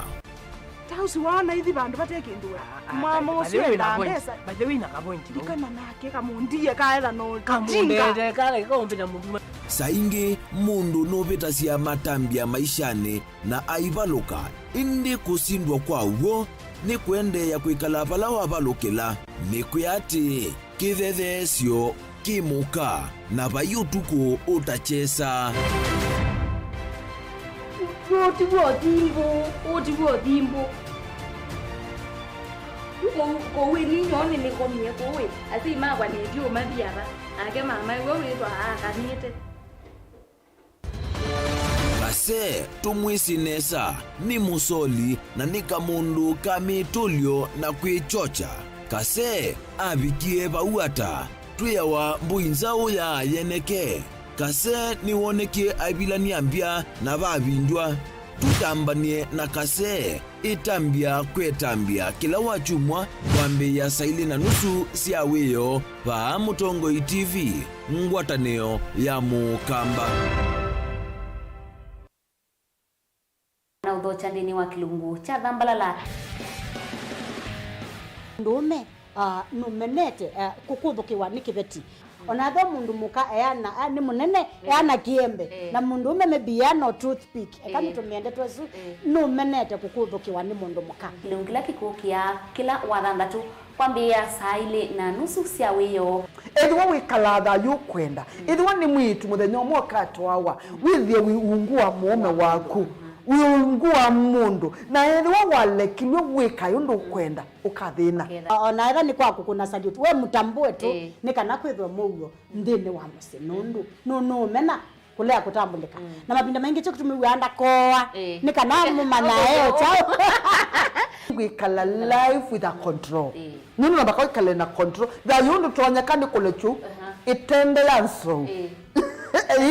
Ũsu waona ithi vandũ vate kĩndũ we. Ah, ah, mama by the ũsu way, endaa na point, mbesa. By the way, na ka point, no? Ndikana nake kamũndie kaetha no. Kamũndete, kale, kaũmbĩ na mũndũ. Saa ingĩ mũndũ nũvĩtasya matambya maishanĩ na aivalũka, ĩndĩ kũsindwa kwa w'o nĩ kũendeea kwĩkala vala wavalũkĩla. Nĩkwĩa atĩĩ, kĩthetheesyo kĩ mũka, na vai ũtukũ ũtakyesa. Ũũ ti w'o thimbũ, ũũ ti w'o thimbũ. Kũu, kũu ĩ ninyoo nĩnĩkomie kũu ĩ, asyai makwa nĩndiũmathi ava, nake mama ĩwe wĩtwa aakanĩte. Kase, tũmwĩsĩ nesa, nĩ mũsoli na nĩ kamũndũ ka mĩtũlyo na kwĩkyokya. Kase avikie vau ata? Twĩawa mbũi nzaũ ya yeneke. Kase nĩwonekie aivilany'a mbya na vavindw'a. Tũtambany'e na Kase. Ĩtambya kwĩ ĩtambya kĩla wakyumwa kwambĩĩa saa ilĩ na nusu sya wĩoo vaa Mũtongoi T V, ngwatanĩo ya Mũkamba. Na ũthokya nthĩnĩ wa kĩlungu kya Thambalala. Mũndũũme, ah, nũmenete, ah, kũkũthũkĩwa nĩ kĩveti. Ona ethĩwa mũndũ mũka eana, a, nĩ mũnene, eh, eana kĩembe, eh, na mũndũũme maybe eana o toothpick, eka, eh, nĩtũmĩende twesu, eh, nũmenete kũkũthũkĩwa nĩ mũndũ mũka. Kĩlungu kĩla kĩkũkĩa kĩla wathanthatũ kwambĩĩa saa ilĩ na nusu sya wĩoo. Ethĩwa wĩkalaa thayũ ũkwenda, mm, ethĩwa nĩ mwĩĩtu mũthenya ũmwe ũkatwawa, wĩthĩe wĩ ungu wa mũũme waku, wĩ ungu wa mũndũ, na ethĩwa walekilw'e wĩkae ũndũ ũkwenda, ũkathĩna. Ũkethĩa. O-, ona ethĩwa nĩ kwa kũkũna salute, we mũtambũe tu, ĩĩ, nĩ kana kwĩthwe mũuo nthĩnĩ wa mũsyĩ, nũndũ nũ-, nũũmena kũlea kũtambũlĩka. Mm. Na mavinda maingĩ kyo kĩtũmĩw'aa ndakoa, ĩĩ, nĩ kana mũmanya e o kyaũ. Wĩkala life with a control. Ĩĩ. Nũndũ namba kwĩkala na control. Thayũ ndũtonyeka nĩ kũlekyu, aha, ĩtende ya nsou. Ĩĩ.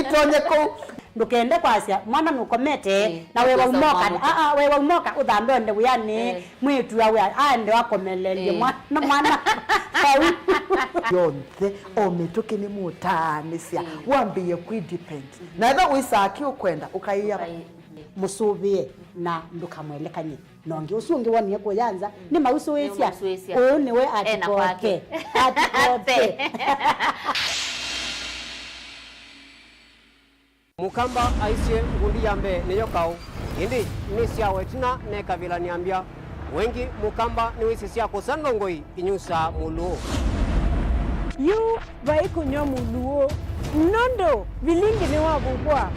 Ĩtonye kũu. Ndũkende kwasya, mwana nũkomete, ĩĩ, na wewa ũkĩsa ũmoka, ũmwamũka. Aa, wewa ũmoka, ũthambe ũende wĩanĩ, ĩĩ, mwĩĩtu awe, aende akomelelye, ĩĩ, mwana, mwana. Kau. Yonthe, o mĩtũkĩ nĩ mũtaanĩsya, ĩĩ, wambĩĩe kwĩ depend. Mhm. Na ethĩwa wĩsaa kĩ ũkwenda, ũkaĩa. Ũkaĩ-, mhm. Mũsũvĩe na ndũkamwelekany'e. Na ũngĩ ũsu ũngĩ wonie kũya nza, mm, nĩmausũĩsya. Nĩmausũĩsya. Ũũ nĩwe ena kwake. Atikoke. Atikoke. Mũkamba aisye ngundi ya mbee nĩyo kaũ, ĩndĩ nĩ syawa ĩtina nekavilany'a mbya. Wengĩ Mũkamba nĩwĩsĩ sya kũsa ndongoi inyusaa mũlũũ. Yu vai kũnyw'a mũlũũ, nũndũ vilingi nĩwavuvwa.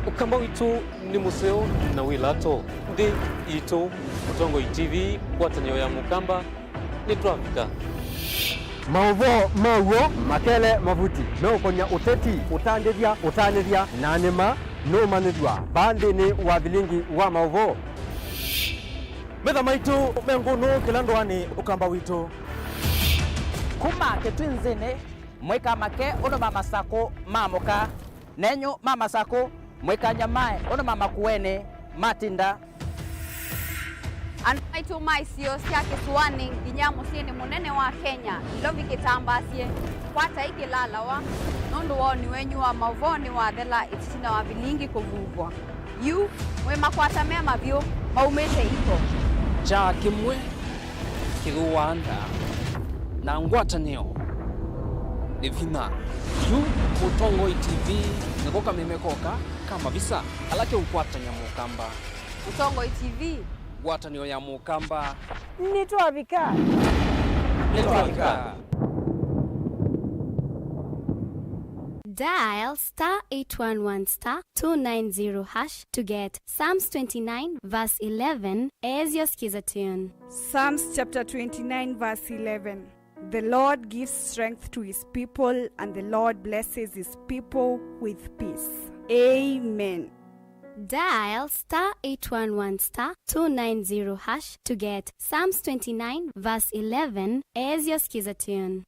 Ũkamba witũ nĩ mũseo na wĩ lato. Nthĩ itũ, Mũtongoi T V, ngwatanĩo ya Mũkamba, nĩtwavika. Maũvoo ma w'o, makele mavuti, meũkonya ũteti, ũtandĩthya, ũtanĩthya, na nĩma nũũmanyĩthw'a vaa nthĩnĩ wa vilingi wa maũvoo. Metha maitũ me ngũnũ kĩla ndũanĩ Ũkamba witũ. Kuma Kĩtwinzĩnĩ, mũikamake ũndũ ma Masakũ maamũka, nenyu ma Masakũ, mũikanyamae ũndũ ma Makueni matinda. Andũ maitũ ma isio sya kĩsũanĩ nginya mũsyĩnĩ mũnene wa Kenya, Nairobi kĩtambaasye, kwatai kĩlalawa, nũndũ woni wenyu wa maũvoo nĩwathela ĩtina wa vilingi kũvuvwa. Yu, mwĩ makwata me mavyũ maumĩte iko. Kyaa kĩmwe kĩthũaa nda, na ngwatanĩo nĩ vinya. Yu Mũtongoi T V nĩko kameme koka ka mavisa ala keũkwatany'a Mũkamba. Mũtongoi T V. Ngwatanĩo ya Mũkamba. Nĩtwavika. Nĩtwavika. Dial star eight one one star two nine zero hash to get Psalms twenty-nine verse eleven as your skiza tune. Psalms chapter twenty-nine verse eleven. The Lord gives strength to his people, and the Lord blesses his people with peace. Amen. Dial star eight one one star two nine zero hash to get Psalms twenty-nine verse eleven as your skiza tune.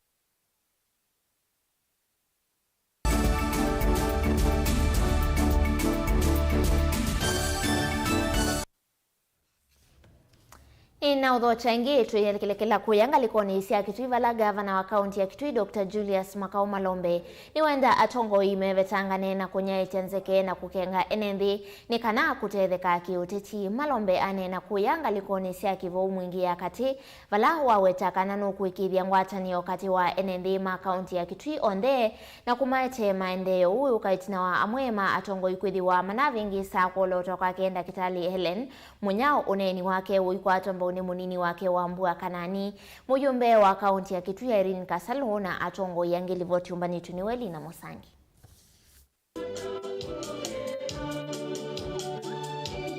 Na ũthokya ĩngĩ, twĩelekelekela kũya ngalĩkonĩ sya Kitui, vala ngavana wa kaunti ya Kitui, Doctor Julius Makau Malombe, nĩwenda atongoi mevetangane na kũnyaĩĩkya nzeke na kũkenga ene nthĩ nĩ kana kũtetheka kĩũteti. Malombe aneena kũya ngalĩkonĩ sya Kĩvũũ Mwingĩ ya Katĩ, vala waweta kana nũkũĩkĩĩthya ngwatanĩo katĩ wa ene nthĩ ma kaunti ya Kitui onthe na kũmaete maendeeo. Ũũ wĩũka ĩtina wa amwe ma atongoi kwĩthĩwa manavĩngĩĩsaa kwolotwa kwake ndakĩtalĩ Hellen Mũnyao, ũneeni wake ũikwatwa mbau nĩ mũnini wake Wambua Kanani, mũyũmbe wa kaunti ya Kitui Irene Kasalu, na atongoi angĩ. Livoti yũmbanĩtw'e nĩ Welina Mũsangi.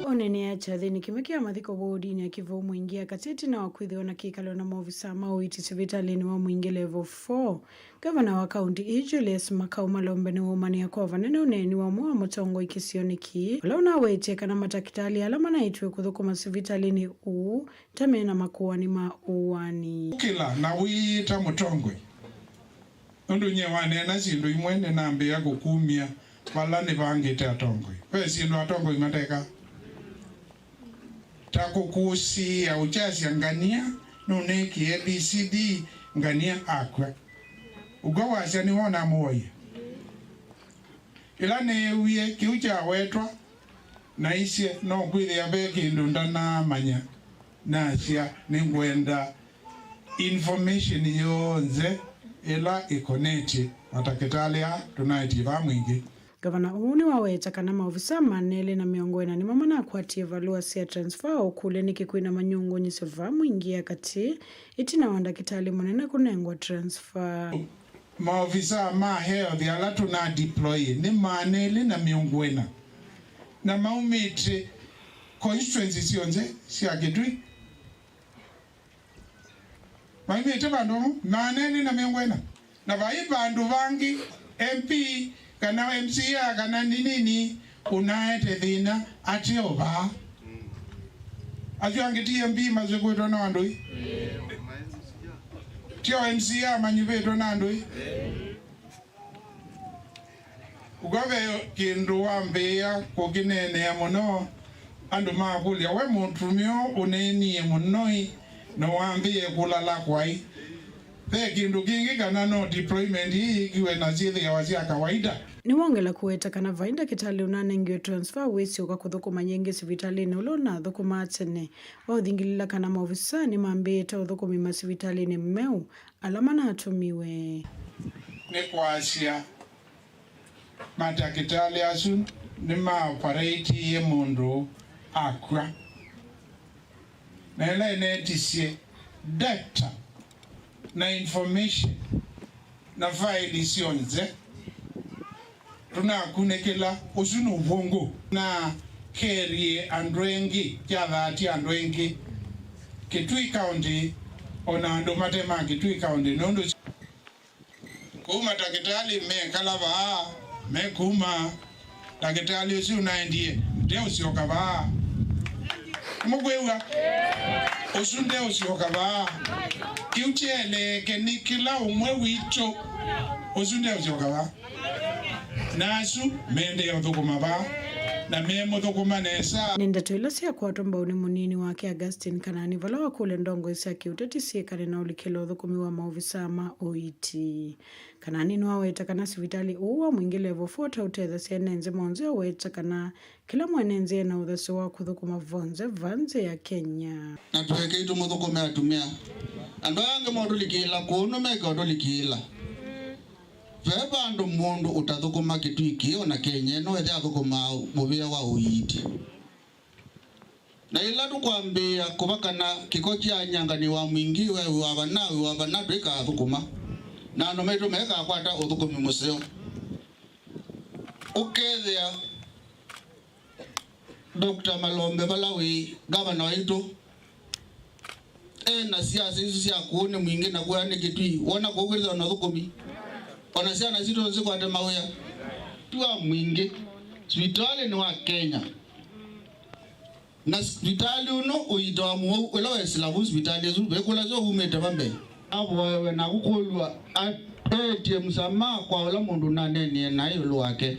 Ũneenea kyathĩnĩ kĩmwe kya mathiko wodinĩ ya Kĩvũũ Mwingĩ ya Katĩ ĩtina wa kwĩthĩwa na kĩkalo na maovisaa ma ũiiti sivitalĩnĩ wa Mwingĩ Level four, Ngavana wa kaunti ĩĩ, Julius Makau Malombe, nĩwaumanĩa kwa vanene ũneeni wa ũmwe wa mũtongoi kĩsionĩ kĩĩ, ũla ũnawetie kana matakĩtalĩ ala manaĩtwe kũthũkũma sivitalĩnĩ ũũ ta mena makũani ma ũaani. Ũkĩla na wĩyĩta mũtongoi, nũndũ nyie waneena syĩndũ imwe nĩnambĩĩa kũkumya vala nĩvangĩte atongoi. Ve syĩndũ atongoi mateka. Ta kũkũsĩĩa ũkyasya ngania nũneekie A B C D, ngania akw'a. Ũkw'a wasya nĩwe ũnamũwaie. Ĩla neewie kĩu kyawetwa, naisye no kwĩthĩa ve kĩndũ ndanamanya, nasya nĩngwenda information yonthe ĩla ĩkonetye matakĩtalĩ aa tũnaetie vaa Mwingĩ. Ngavana ũũ nĩwaweta kana maovisaa maana elĩ na mĩongo ĩna nĩmo manakwatie valũa sya transfer, ũkũlya nĩkĩ kwĩna manyungũnyĩsyo vaa Mwingĩ ya Katĩ ĩtina wa ndakĩtalĩ mũnene kũnengwa transfer. Maovisaa ma health ala tũna deploy nĩ maana elĩ na mĩongo ĩna, na maumĩte constituency syonthe sya Kitui. Maumĩte vandũ vamwe, maana elĩ na mĩongo ĩna. Na vai vandũ vangĩ M P kana M C A kana nini ũnaete thĩna ateo vaa. Asu angĩ ti M P masũkĩtwe na andũ ĩ? Tio M C A manyuvĩtwe na andũ ĩ? Ũka ve kĩndũ wambĩĩa kũkĩneenea mũno, andũ makũlya, "We mũtumĩa ũũ ũneenie mũno ĩ, na wambĩĩe kũlala kwaĩ?" Ve kĩndũ kĩngĩ kana no deployment ii yĩkiwe na syĩthĩawa sya kawaida? Nĩwongela kũweta kana vai ndakĩtalĩ ũnanengiwe transfer wĩsĩ ũka kũthũkũma yĩngĩ sivitalĩnĩ ũla ũnathũkũmaa tene. Waũthingĩlĩla kana maovisaa nĩmambĩĩte ũthũkũmi masivitalĩnĩ meũ ala manatũmiwe. Nĩ kwasya, matakĩtalĩ asu nĩmaoparĩtie mũndũ akw'a. Na ĩla ĩneetisye data na information na faili syonthe, tũnakunĩkĩla ũsu nĩ ũvũngũ. Na kerie andũ engĩ, kyathaatie andũ engĩ Kitui County, o na andũ mate ma Kitui County, nũndũ kũu matakĩtalĩ mekala vaa, mekuma, ndakĩtalĩ ũsu ũnaendie, ndeũsyoka vaa. Mũkwĩw'a? Ũsu ndeũsyoka vaa. Kĩu kyeeleeke nĩ kĩla ũmwe witũ. Ũsu ndeũsyoka vaa. Na asu mendee ũthũkũma vaa, na memũthũkũma nesa. Nĩ ndeto ila syakwatwa mbau nĩ mũnini wake Augustine Kanani, vala wakũlya ndongoi sya kĩũteti syĩkane na ũlikĩlo ũthũkũmi wa maovisaa ma ũiiti. Kanani nĩwaweta kana sivitalĩ ũũ wa Mwingĩ Level four ta ũtethasya ene nzĩ monthe, aweta kana kĩla mwene nzĩ ena ũthasyo wa kũthũkũma vonthe va nzĩ ya Kenya. Na tũekei tũmũthũkũme atumĩa. Andũ aa angĩ motũlikĩĩla kũũ nũmeke ũtũlikĩĩla. Ve vandũ mũndũ ũtathũkũma Kitui kĩĩ o na Kenya ĩno ethĩa athũkũmaa mũvĩa wa ũiiti. Na ĩla tũkwambĩĩa kũvakana kĩko kya nyangani wa Mwingĩ, we wĩ wa vana, wĩ wa vana, tũikathũkũma. Na andũ maitũ mekakwata ũthũkũmi mũseo. Ũkethĩa Doctor Malombe vala wĩ ngavana waitũ, e na siasa isu sya kũũ nĩ Mwingĩ na kũya nĩ Kitui, wona kũũ kwĩthĩwa na ũthũkũmi? O na syana sitũ nĩsikwate mawĩa. Ti wa Mwingĩ, sivitalĩ nĩ wa Kenya. Na sivitalĩ ũno ũiitawa mũwau ũla wesĩla vu sivitalĩ ĩsu, vekũla syo umĩte va mbee. Avoewe na kũkũlw'a etie msamaha kwa ũla mũndũ ũnaneenie naĩ ĩũlũ wake.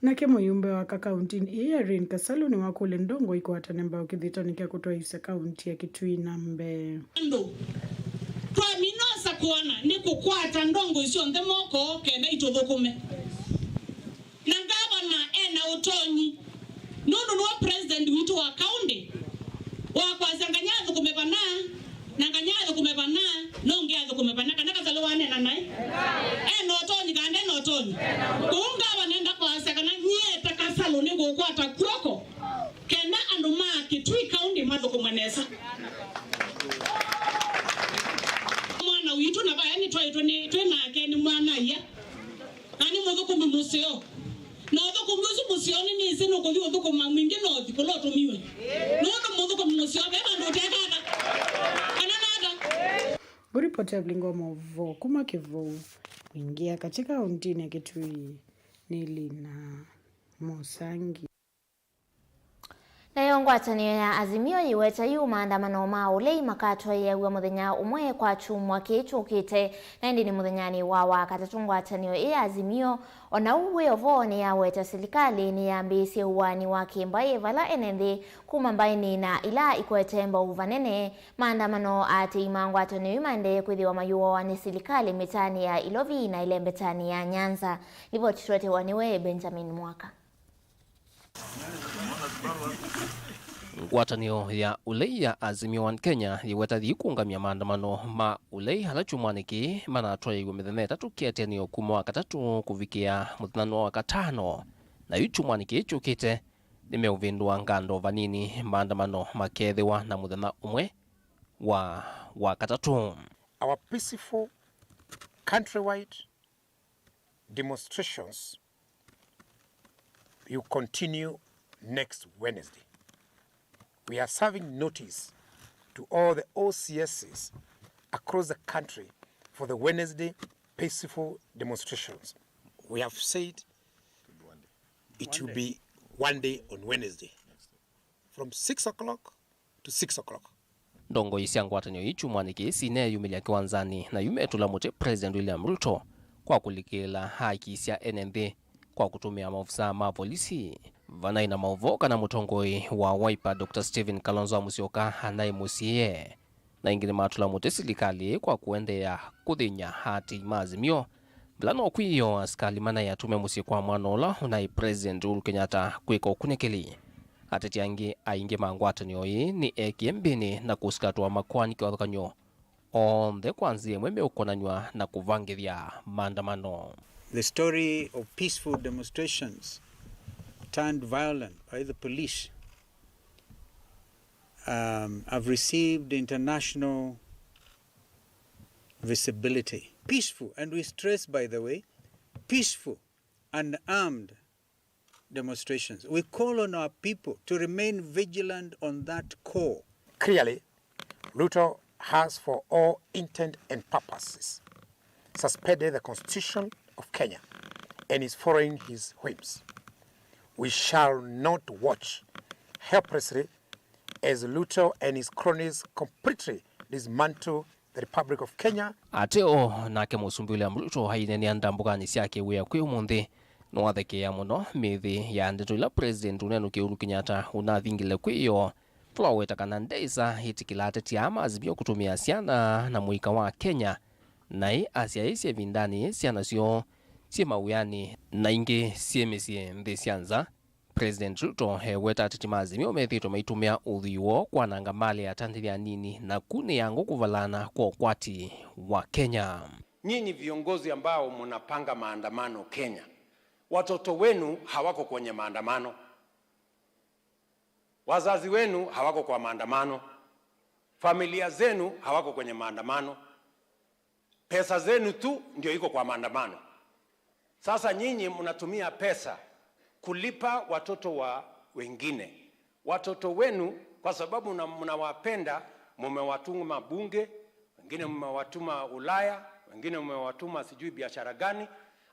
Nake mũyumbe wa aka kauntinĩ ĩĩ Irene Kasalu nĩwakũlya ndongo ikwatane mbau kĩthĩtanĩ kya kũtwaĩĩsya kaunti ya Kitui na mbee. Andũ twamina ũsakũana nĩ kũkwata ndongo syonthe moko kenda itũthũkũme. Na ngavana ena ũtonyi, nũndũ nĩwe president witũ wa kaunti, wa kwasya nganya athũkũme vana, na nganya athũkũme vana, na ũngĩ athũkũme vana, kana Kasalu wanena naĩ? Ena ũtonyi kana ndena ũtonyi? Kũu ngavana enda kwasya kana nyie ta Kasalu nĩngũkwata kw'oko kenda andũ ma Kitui kaunti mathũkũmwe nesa. Mwana witũ na vaya nĩtwaĩtwe nĩ, twĩ nake nĩ mwana ia. Na nĩ mũthũkũmi mũseo. Na ũthũkũmi ũsu mũseo nĩnĩsĩ nũkũthi ũthũkũma mwingĩ na ũthi kũla ũtũmiwe. Nũndũ mũthũkũmi mũseo ve vandũ ũtekatha. Kana nata? Ngũripoti ya vilingo wa maũvoo kuma Kĩvou, Mwingĩa, katika kauntinĩ ya Kitui, nĩ Lina Mũsangi. Nayo ngwatanĩo ya Azimio yĩweta yu maandamano ma ũlei makatwaĩaw'a mũthenya ũmwe kwa kyumwa kĩĩ kyũkĩte, na ĩndĩ nĩ mũthenyanĩ wa Wakatatũ ngwatanĩo ĩ ya Azimio, o na ũu wĩ o vo, nĩyaweta silikalĩ nĩyambĩĩsye ũaani wa kĩ-mbaĩ vala ene nthĩ kuma mbaĩnĩ na ila ikwete mbau vanene. Maandamano, aatĩĩi ma ngwatanĩo yu maendee kwĩthĩwa mayũawa nĩ silikalĩ mĩtaanĩ ya Ilovi na ĩlembetanĩ ya Nyanza. Livoti twetewa nĩwe Benjamin Mwaka. Ngwatanĩo ya ũlei ya Azimio One Kenya yĩweta yĩkũngamya maandamano ma ũlei ala kyumwanĩ kĩĩ manatwaĩiw'e mĩthenya ĩtatũ kĩatĩanĩo kuma Wakatatũ kũvikĩa mũthenya wa Wakatano, na yu kyumwanĩ kĩĩ kyũkĩte nĩmeũvĩndũa ngando vanini maandamano makeethĩwa na mũthenya ũmwe wa Wakatatũ. Our peaceful countrywide demonstrations will continue next Wednesday. We are serving notice to all the O C Ss across the country for the Wednesday peaceful demonstrations. We have said it will be one day on Wednesday from six o'clock to six o'clock. Ndongoi sya ngwatanĩo ii kyumwanĩ kĩĩ sineyumĩlya kĩwanzanĩ na yu metũla mũtĩ President William Ruto kwa kũlikĩla aakisya ene nthĩ kwa kũtũmĩa maovisaa ma volisi. Vanaĩ na maũvoo kana mũtongoi wa Wiper Doctor Stephen Kalonzo Musyoka anaĩ mũsyĩe, na ĩngĩ nĩmatũla mũtĩ silikalĩ kwa kũendeea kũthĩny'a aatĩĩi ma Azimio, vala no kwĩoo asikalĩ manaĩ atũme mũsyĩ kwa mwana ũla ũnaĩ President Uhuru Kenyatta kwĩka ũkunĩkĩli. Ateti angĩ aingĩ ma ngwatanĩo ĩĩ nĩ ekie mbĩnĩ na kũsikatwa makoani kĩvathũkany'o onthe kwa nzĩa ĩmwe meũkonanw'a na kũvangĩthya maandamano. The story of peaceful demonstrations turned violent by the police, um, have received international visibility. Peaceful, and we stress, by the way, peaceful, unarmed demonstrations. We call on our people to remain vigilant on that core. Clearly, Ruto has, for all intent and purposes, suspended the Constitution of Kenya and is following his whims. We shall not watch helplessly as Ruto and his cronies completely dismantle the Republic of Kenya. Ateo nake Mũsumbĩ William Ruto aineenea ndambũkanĩ sya kĩwĩa kwĩ ũmũnthĩ, nĩwathekeea mũno mĩthĩ ya ndeto ila President ũnenũkĩe Uhuru Kenyatta ũnathingile kwĩoo, vala waweta kana ndeĩsa ĩtĩkĩla ateti aa ma Azimio kũtũmĩa syana na mũika wa Kenya, naĩ asyaĩĩsya ĩvindanĩ syana syoo syĩ mawĩanĩ na ingĩ syĩ mĩsyĩ nthĩ sya nza. President Ruto eweta ateti ma Azimio methĩĩtwe maitũmĩa ũthwii woo kwananga malĩ ya atandĩthya anini na kunĩa ngũ kũvalana kwa ũkwati wa Kenya. Nyinyi viongozi ambao mnapanga maandamano Kenya, watoto wenu hawako kwenye maandamano. Wazazi wenu hawako kwa maandamano. Familia zenu hawako kwenye maandamano. Pesa zenu tu ndio iko kwa maandamano. Sasa nyinyi mnatumia pesa kulipa watoto wa wengine. Watoto wenu, kwa sababu na-, mnawapenda, mmewatuma bunge, wengine mmewatuma Ulaya, wengine mmewatuma sijui biashara gani,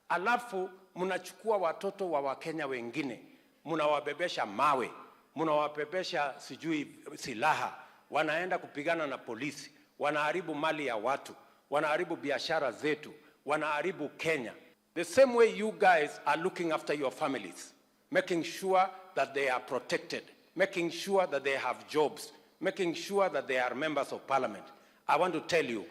alafu mnachukua watoto wa Wakenya wengine, mnawabebesha mawe, mnawabebesha sijui silaha, wanaenda kupigana na polisi, wanaharibu mali ya watu, wanaharibu biashara zetu, wanaharibu Kenya. The same way you guys are looking after your families, making sure that they are protected, making sure that they have jobs, making sure that they are members of parliament. I want to tell you,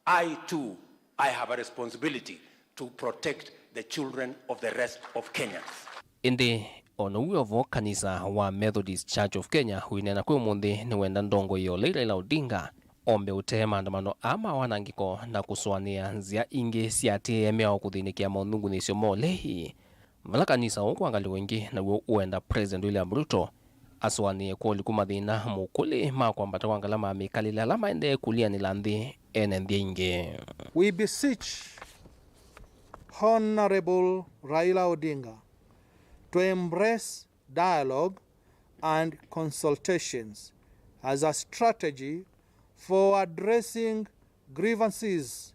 I too, I have a responsibility to protect the children of the rest of Kenyans. Ĩndĩ o na ũu wĩ o vo, kanisa wa Methodist Church of Kenya ũineena kwĩ ũmũnthĩ nĩwenda ndongoi ya ũlei Raila Odinga ombe ũtee maandamano aa ma wanangĩko na kũsũanĩa nzĩa ingĩ sya atĩĩe mĩao kũthĩnĩkĩa maũthungunĩsyo ma ũlei. Vala kanisa ũũ kwa ngalĩko ĩngĩ naw'o ũenda President William Ruto asũanĩe kwa ũliku mathĩna mũkũlĩ ma kwambata kwa ngalama ya mĩkalĩle ala maendee kũlianĩla nthĩ ene nthĩ ingĩ. We beseech Honorable Raila Odinga to embrace dialogue and consultations as a strategy for addressing grievances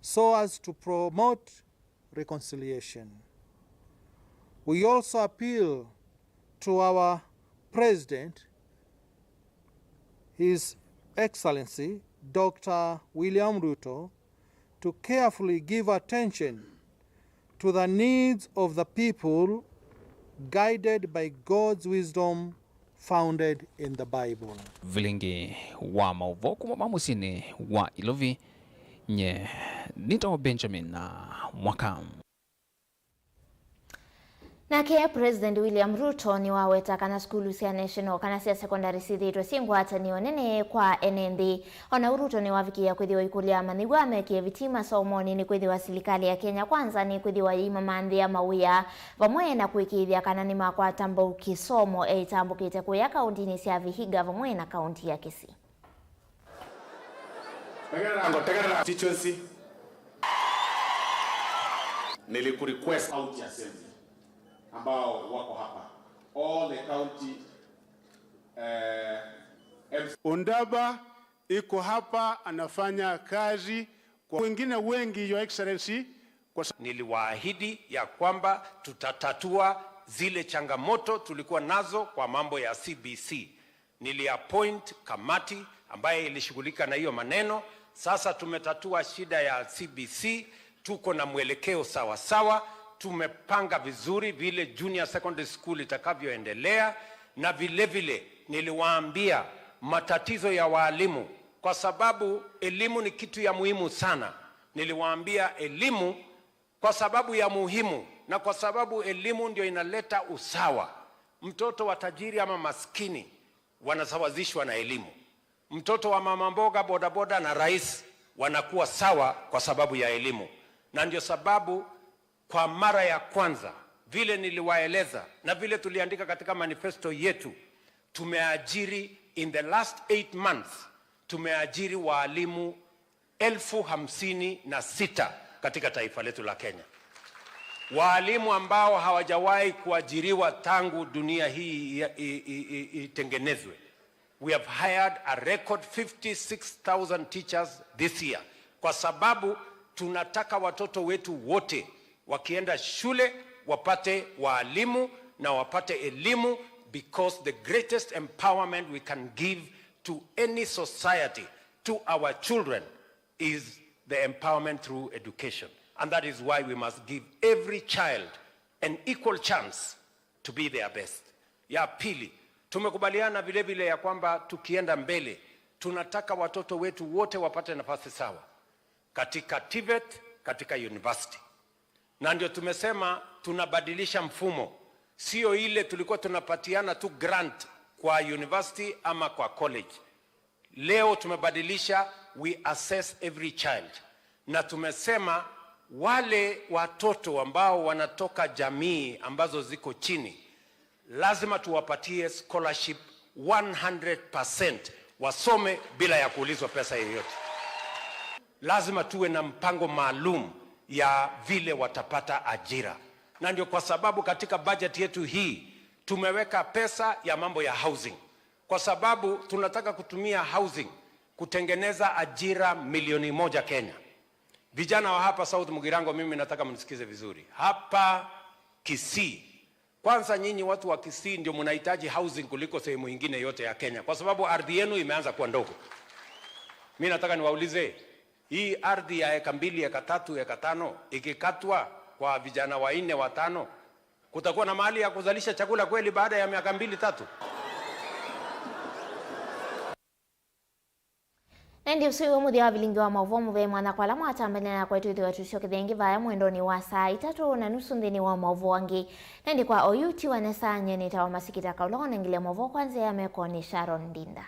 so as to promote reconciliation. We also appeal to our President, His Excellency Doctor William Ruto, to carefully give attention to the needs of the people, guided by God's wisdom founded in the Bible. Vilingi wa maũvoo kuma ma mũsyĩnĩ wa Ilovi, nye nĩtawa Benjamin na Mwaka. Nake President William Ruto nĩwaweta kana sukulu sya National kana sya secondary syĩthĩĩtwe syĩ ngwatanĩo nene kwa ene nthĩ. O na ũu Ruto nĩwavikĩĩa kwĩthĩwa ikũlya amanyĩw'a mekie vitii masomonĩ nĩkwĩthĩwa silikalĩ ya Kenya Kwanza nĩkwĩthĩwa yĩimamanthĩa mawĩa vamwe na kũĩkĩĩthya kana nĩmakwata mbau kĩsomo. Eitambũkĩte kũya kaũntĩnĩ sya Vihiga vamwe na kaũntĩ ya Kisii. Tegerera ngo, tegerera constituency. Nilikurequest county assembly ambao wako hapa. All the county, eh, M C. Undaba iko hapa anafanya kazi kwa wengine wengi, Your Excellency, kwa sa- Niliwaahidi ya kwamba tutatatua zile changamoto tulikuwa nazo kwa mambo ya C B C. Niliappoint kamati ambaye ilishughulika na hiyo maneno. Sasa tumetatua shida ya C B C, tuko na mwelekeo sawa sawa, tumepanga vizuri vile junior secondary school itakavyoendelea, na vile vile niliwaambia matatizo ya walimu, kwa sababu elimu ni kitu ya muhimu sana. Niliwaambia elimu kwa sababu ya muhimu na kwa sababu elimu ndio inaleta usawa. Mtoto wa tajiri ama maskini wanasawazishwa na elimu. Mtoto wa mama mboga, bodaboda na rais wanakuwa sawa kwa sababu ya elimu. Na ndio sababu kwa mara ya kwanza, vile niliwaeleza na vile tuliandika katika manifesto yetu, tumeajiri, in the last eight months, tumeajiri waalimu elfu hamsini na sita katika taifa letu la Kenya. Waalimu ambao hawajawahi kuajiriwa tangu dunia hii i-, i-, i-, i-, itengenezwe. We have hired a record fifty-six thousand teachers this year, kwa sababu tunataka watoto wetu wote wakienda shule wapate waalimu na wapate elimu, because the greatest empowerment we can give to any society, to our children, is the empowerment through education. And that is why we must give every child an equal chance to be their best. Ya pili, tumekubaliana vile vile ya kwamba tukienda mbele, tunataka watoto wetu wote wapate nafasi sawa katika TVET, katika university. Na ndio tumesema tunabadilisha mfumo, sio ile tulikuwa tunapatiana tu grant kwa university ama kwa college. Leo tumebadilisha, we assess every child. Na tumesema wale watoto ambao wanatoka jamii ambazo ziko chini, lazima tuwapatie scholarship one hundred percent, wasome bila ya kuulizwa pesa yoyote. Lazima tuwe na mpango maalum ya vile watapata ajira. Na ndio kwa sababu katika budget yetu hii tumeweka pesa ya mambo ya housing, kwa sababu tunataka kutumia housing kutengeneza ajira milioni moja Kenya. Vijana wa hapa South Mugirango, mimi nataka mnisikize vizuri. Hapa Kisii, kwanza nyinyi watu wa Kisii ndio mnahitaji housing kuliko sehemu ingine yote ya Kenya, kwa sababu ardhi yenu imeanza kuwa ndogo. Mimi nataka niwaulize, hii ardhi ya eka mbili, eka tatu, eka tano, ikikatwa kwa vijana wanne, watano, Kutakuwa na mahali ya kuzalisha chakula kweli baada ya miaka mbili tatu? Na ĩndĩ ũsu wĩw'o mũthya wa vilingi wa maũvoo mũvee mwanya kwa ala mwatambania nakwa. Twĩthĩwa tũsyokethya ĩngĩ vaya mwendonĩ wa saa itatũ na nusu nthĩnĩ wa maũvoo angĩ. Na ĩndĩ kwa oyu ti wa nesa, nyie nĩtawa Masikita Kaũla, ũnengelea maũvoo kwa nzĩa ya meko nĩ Sharon Ndinda.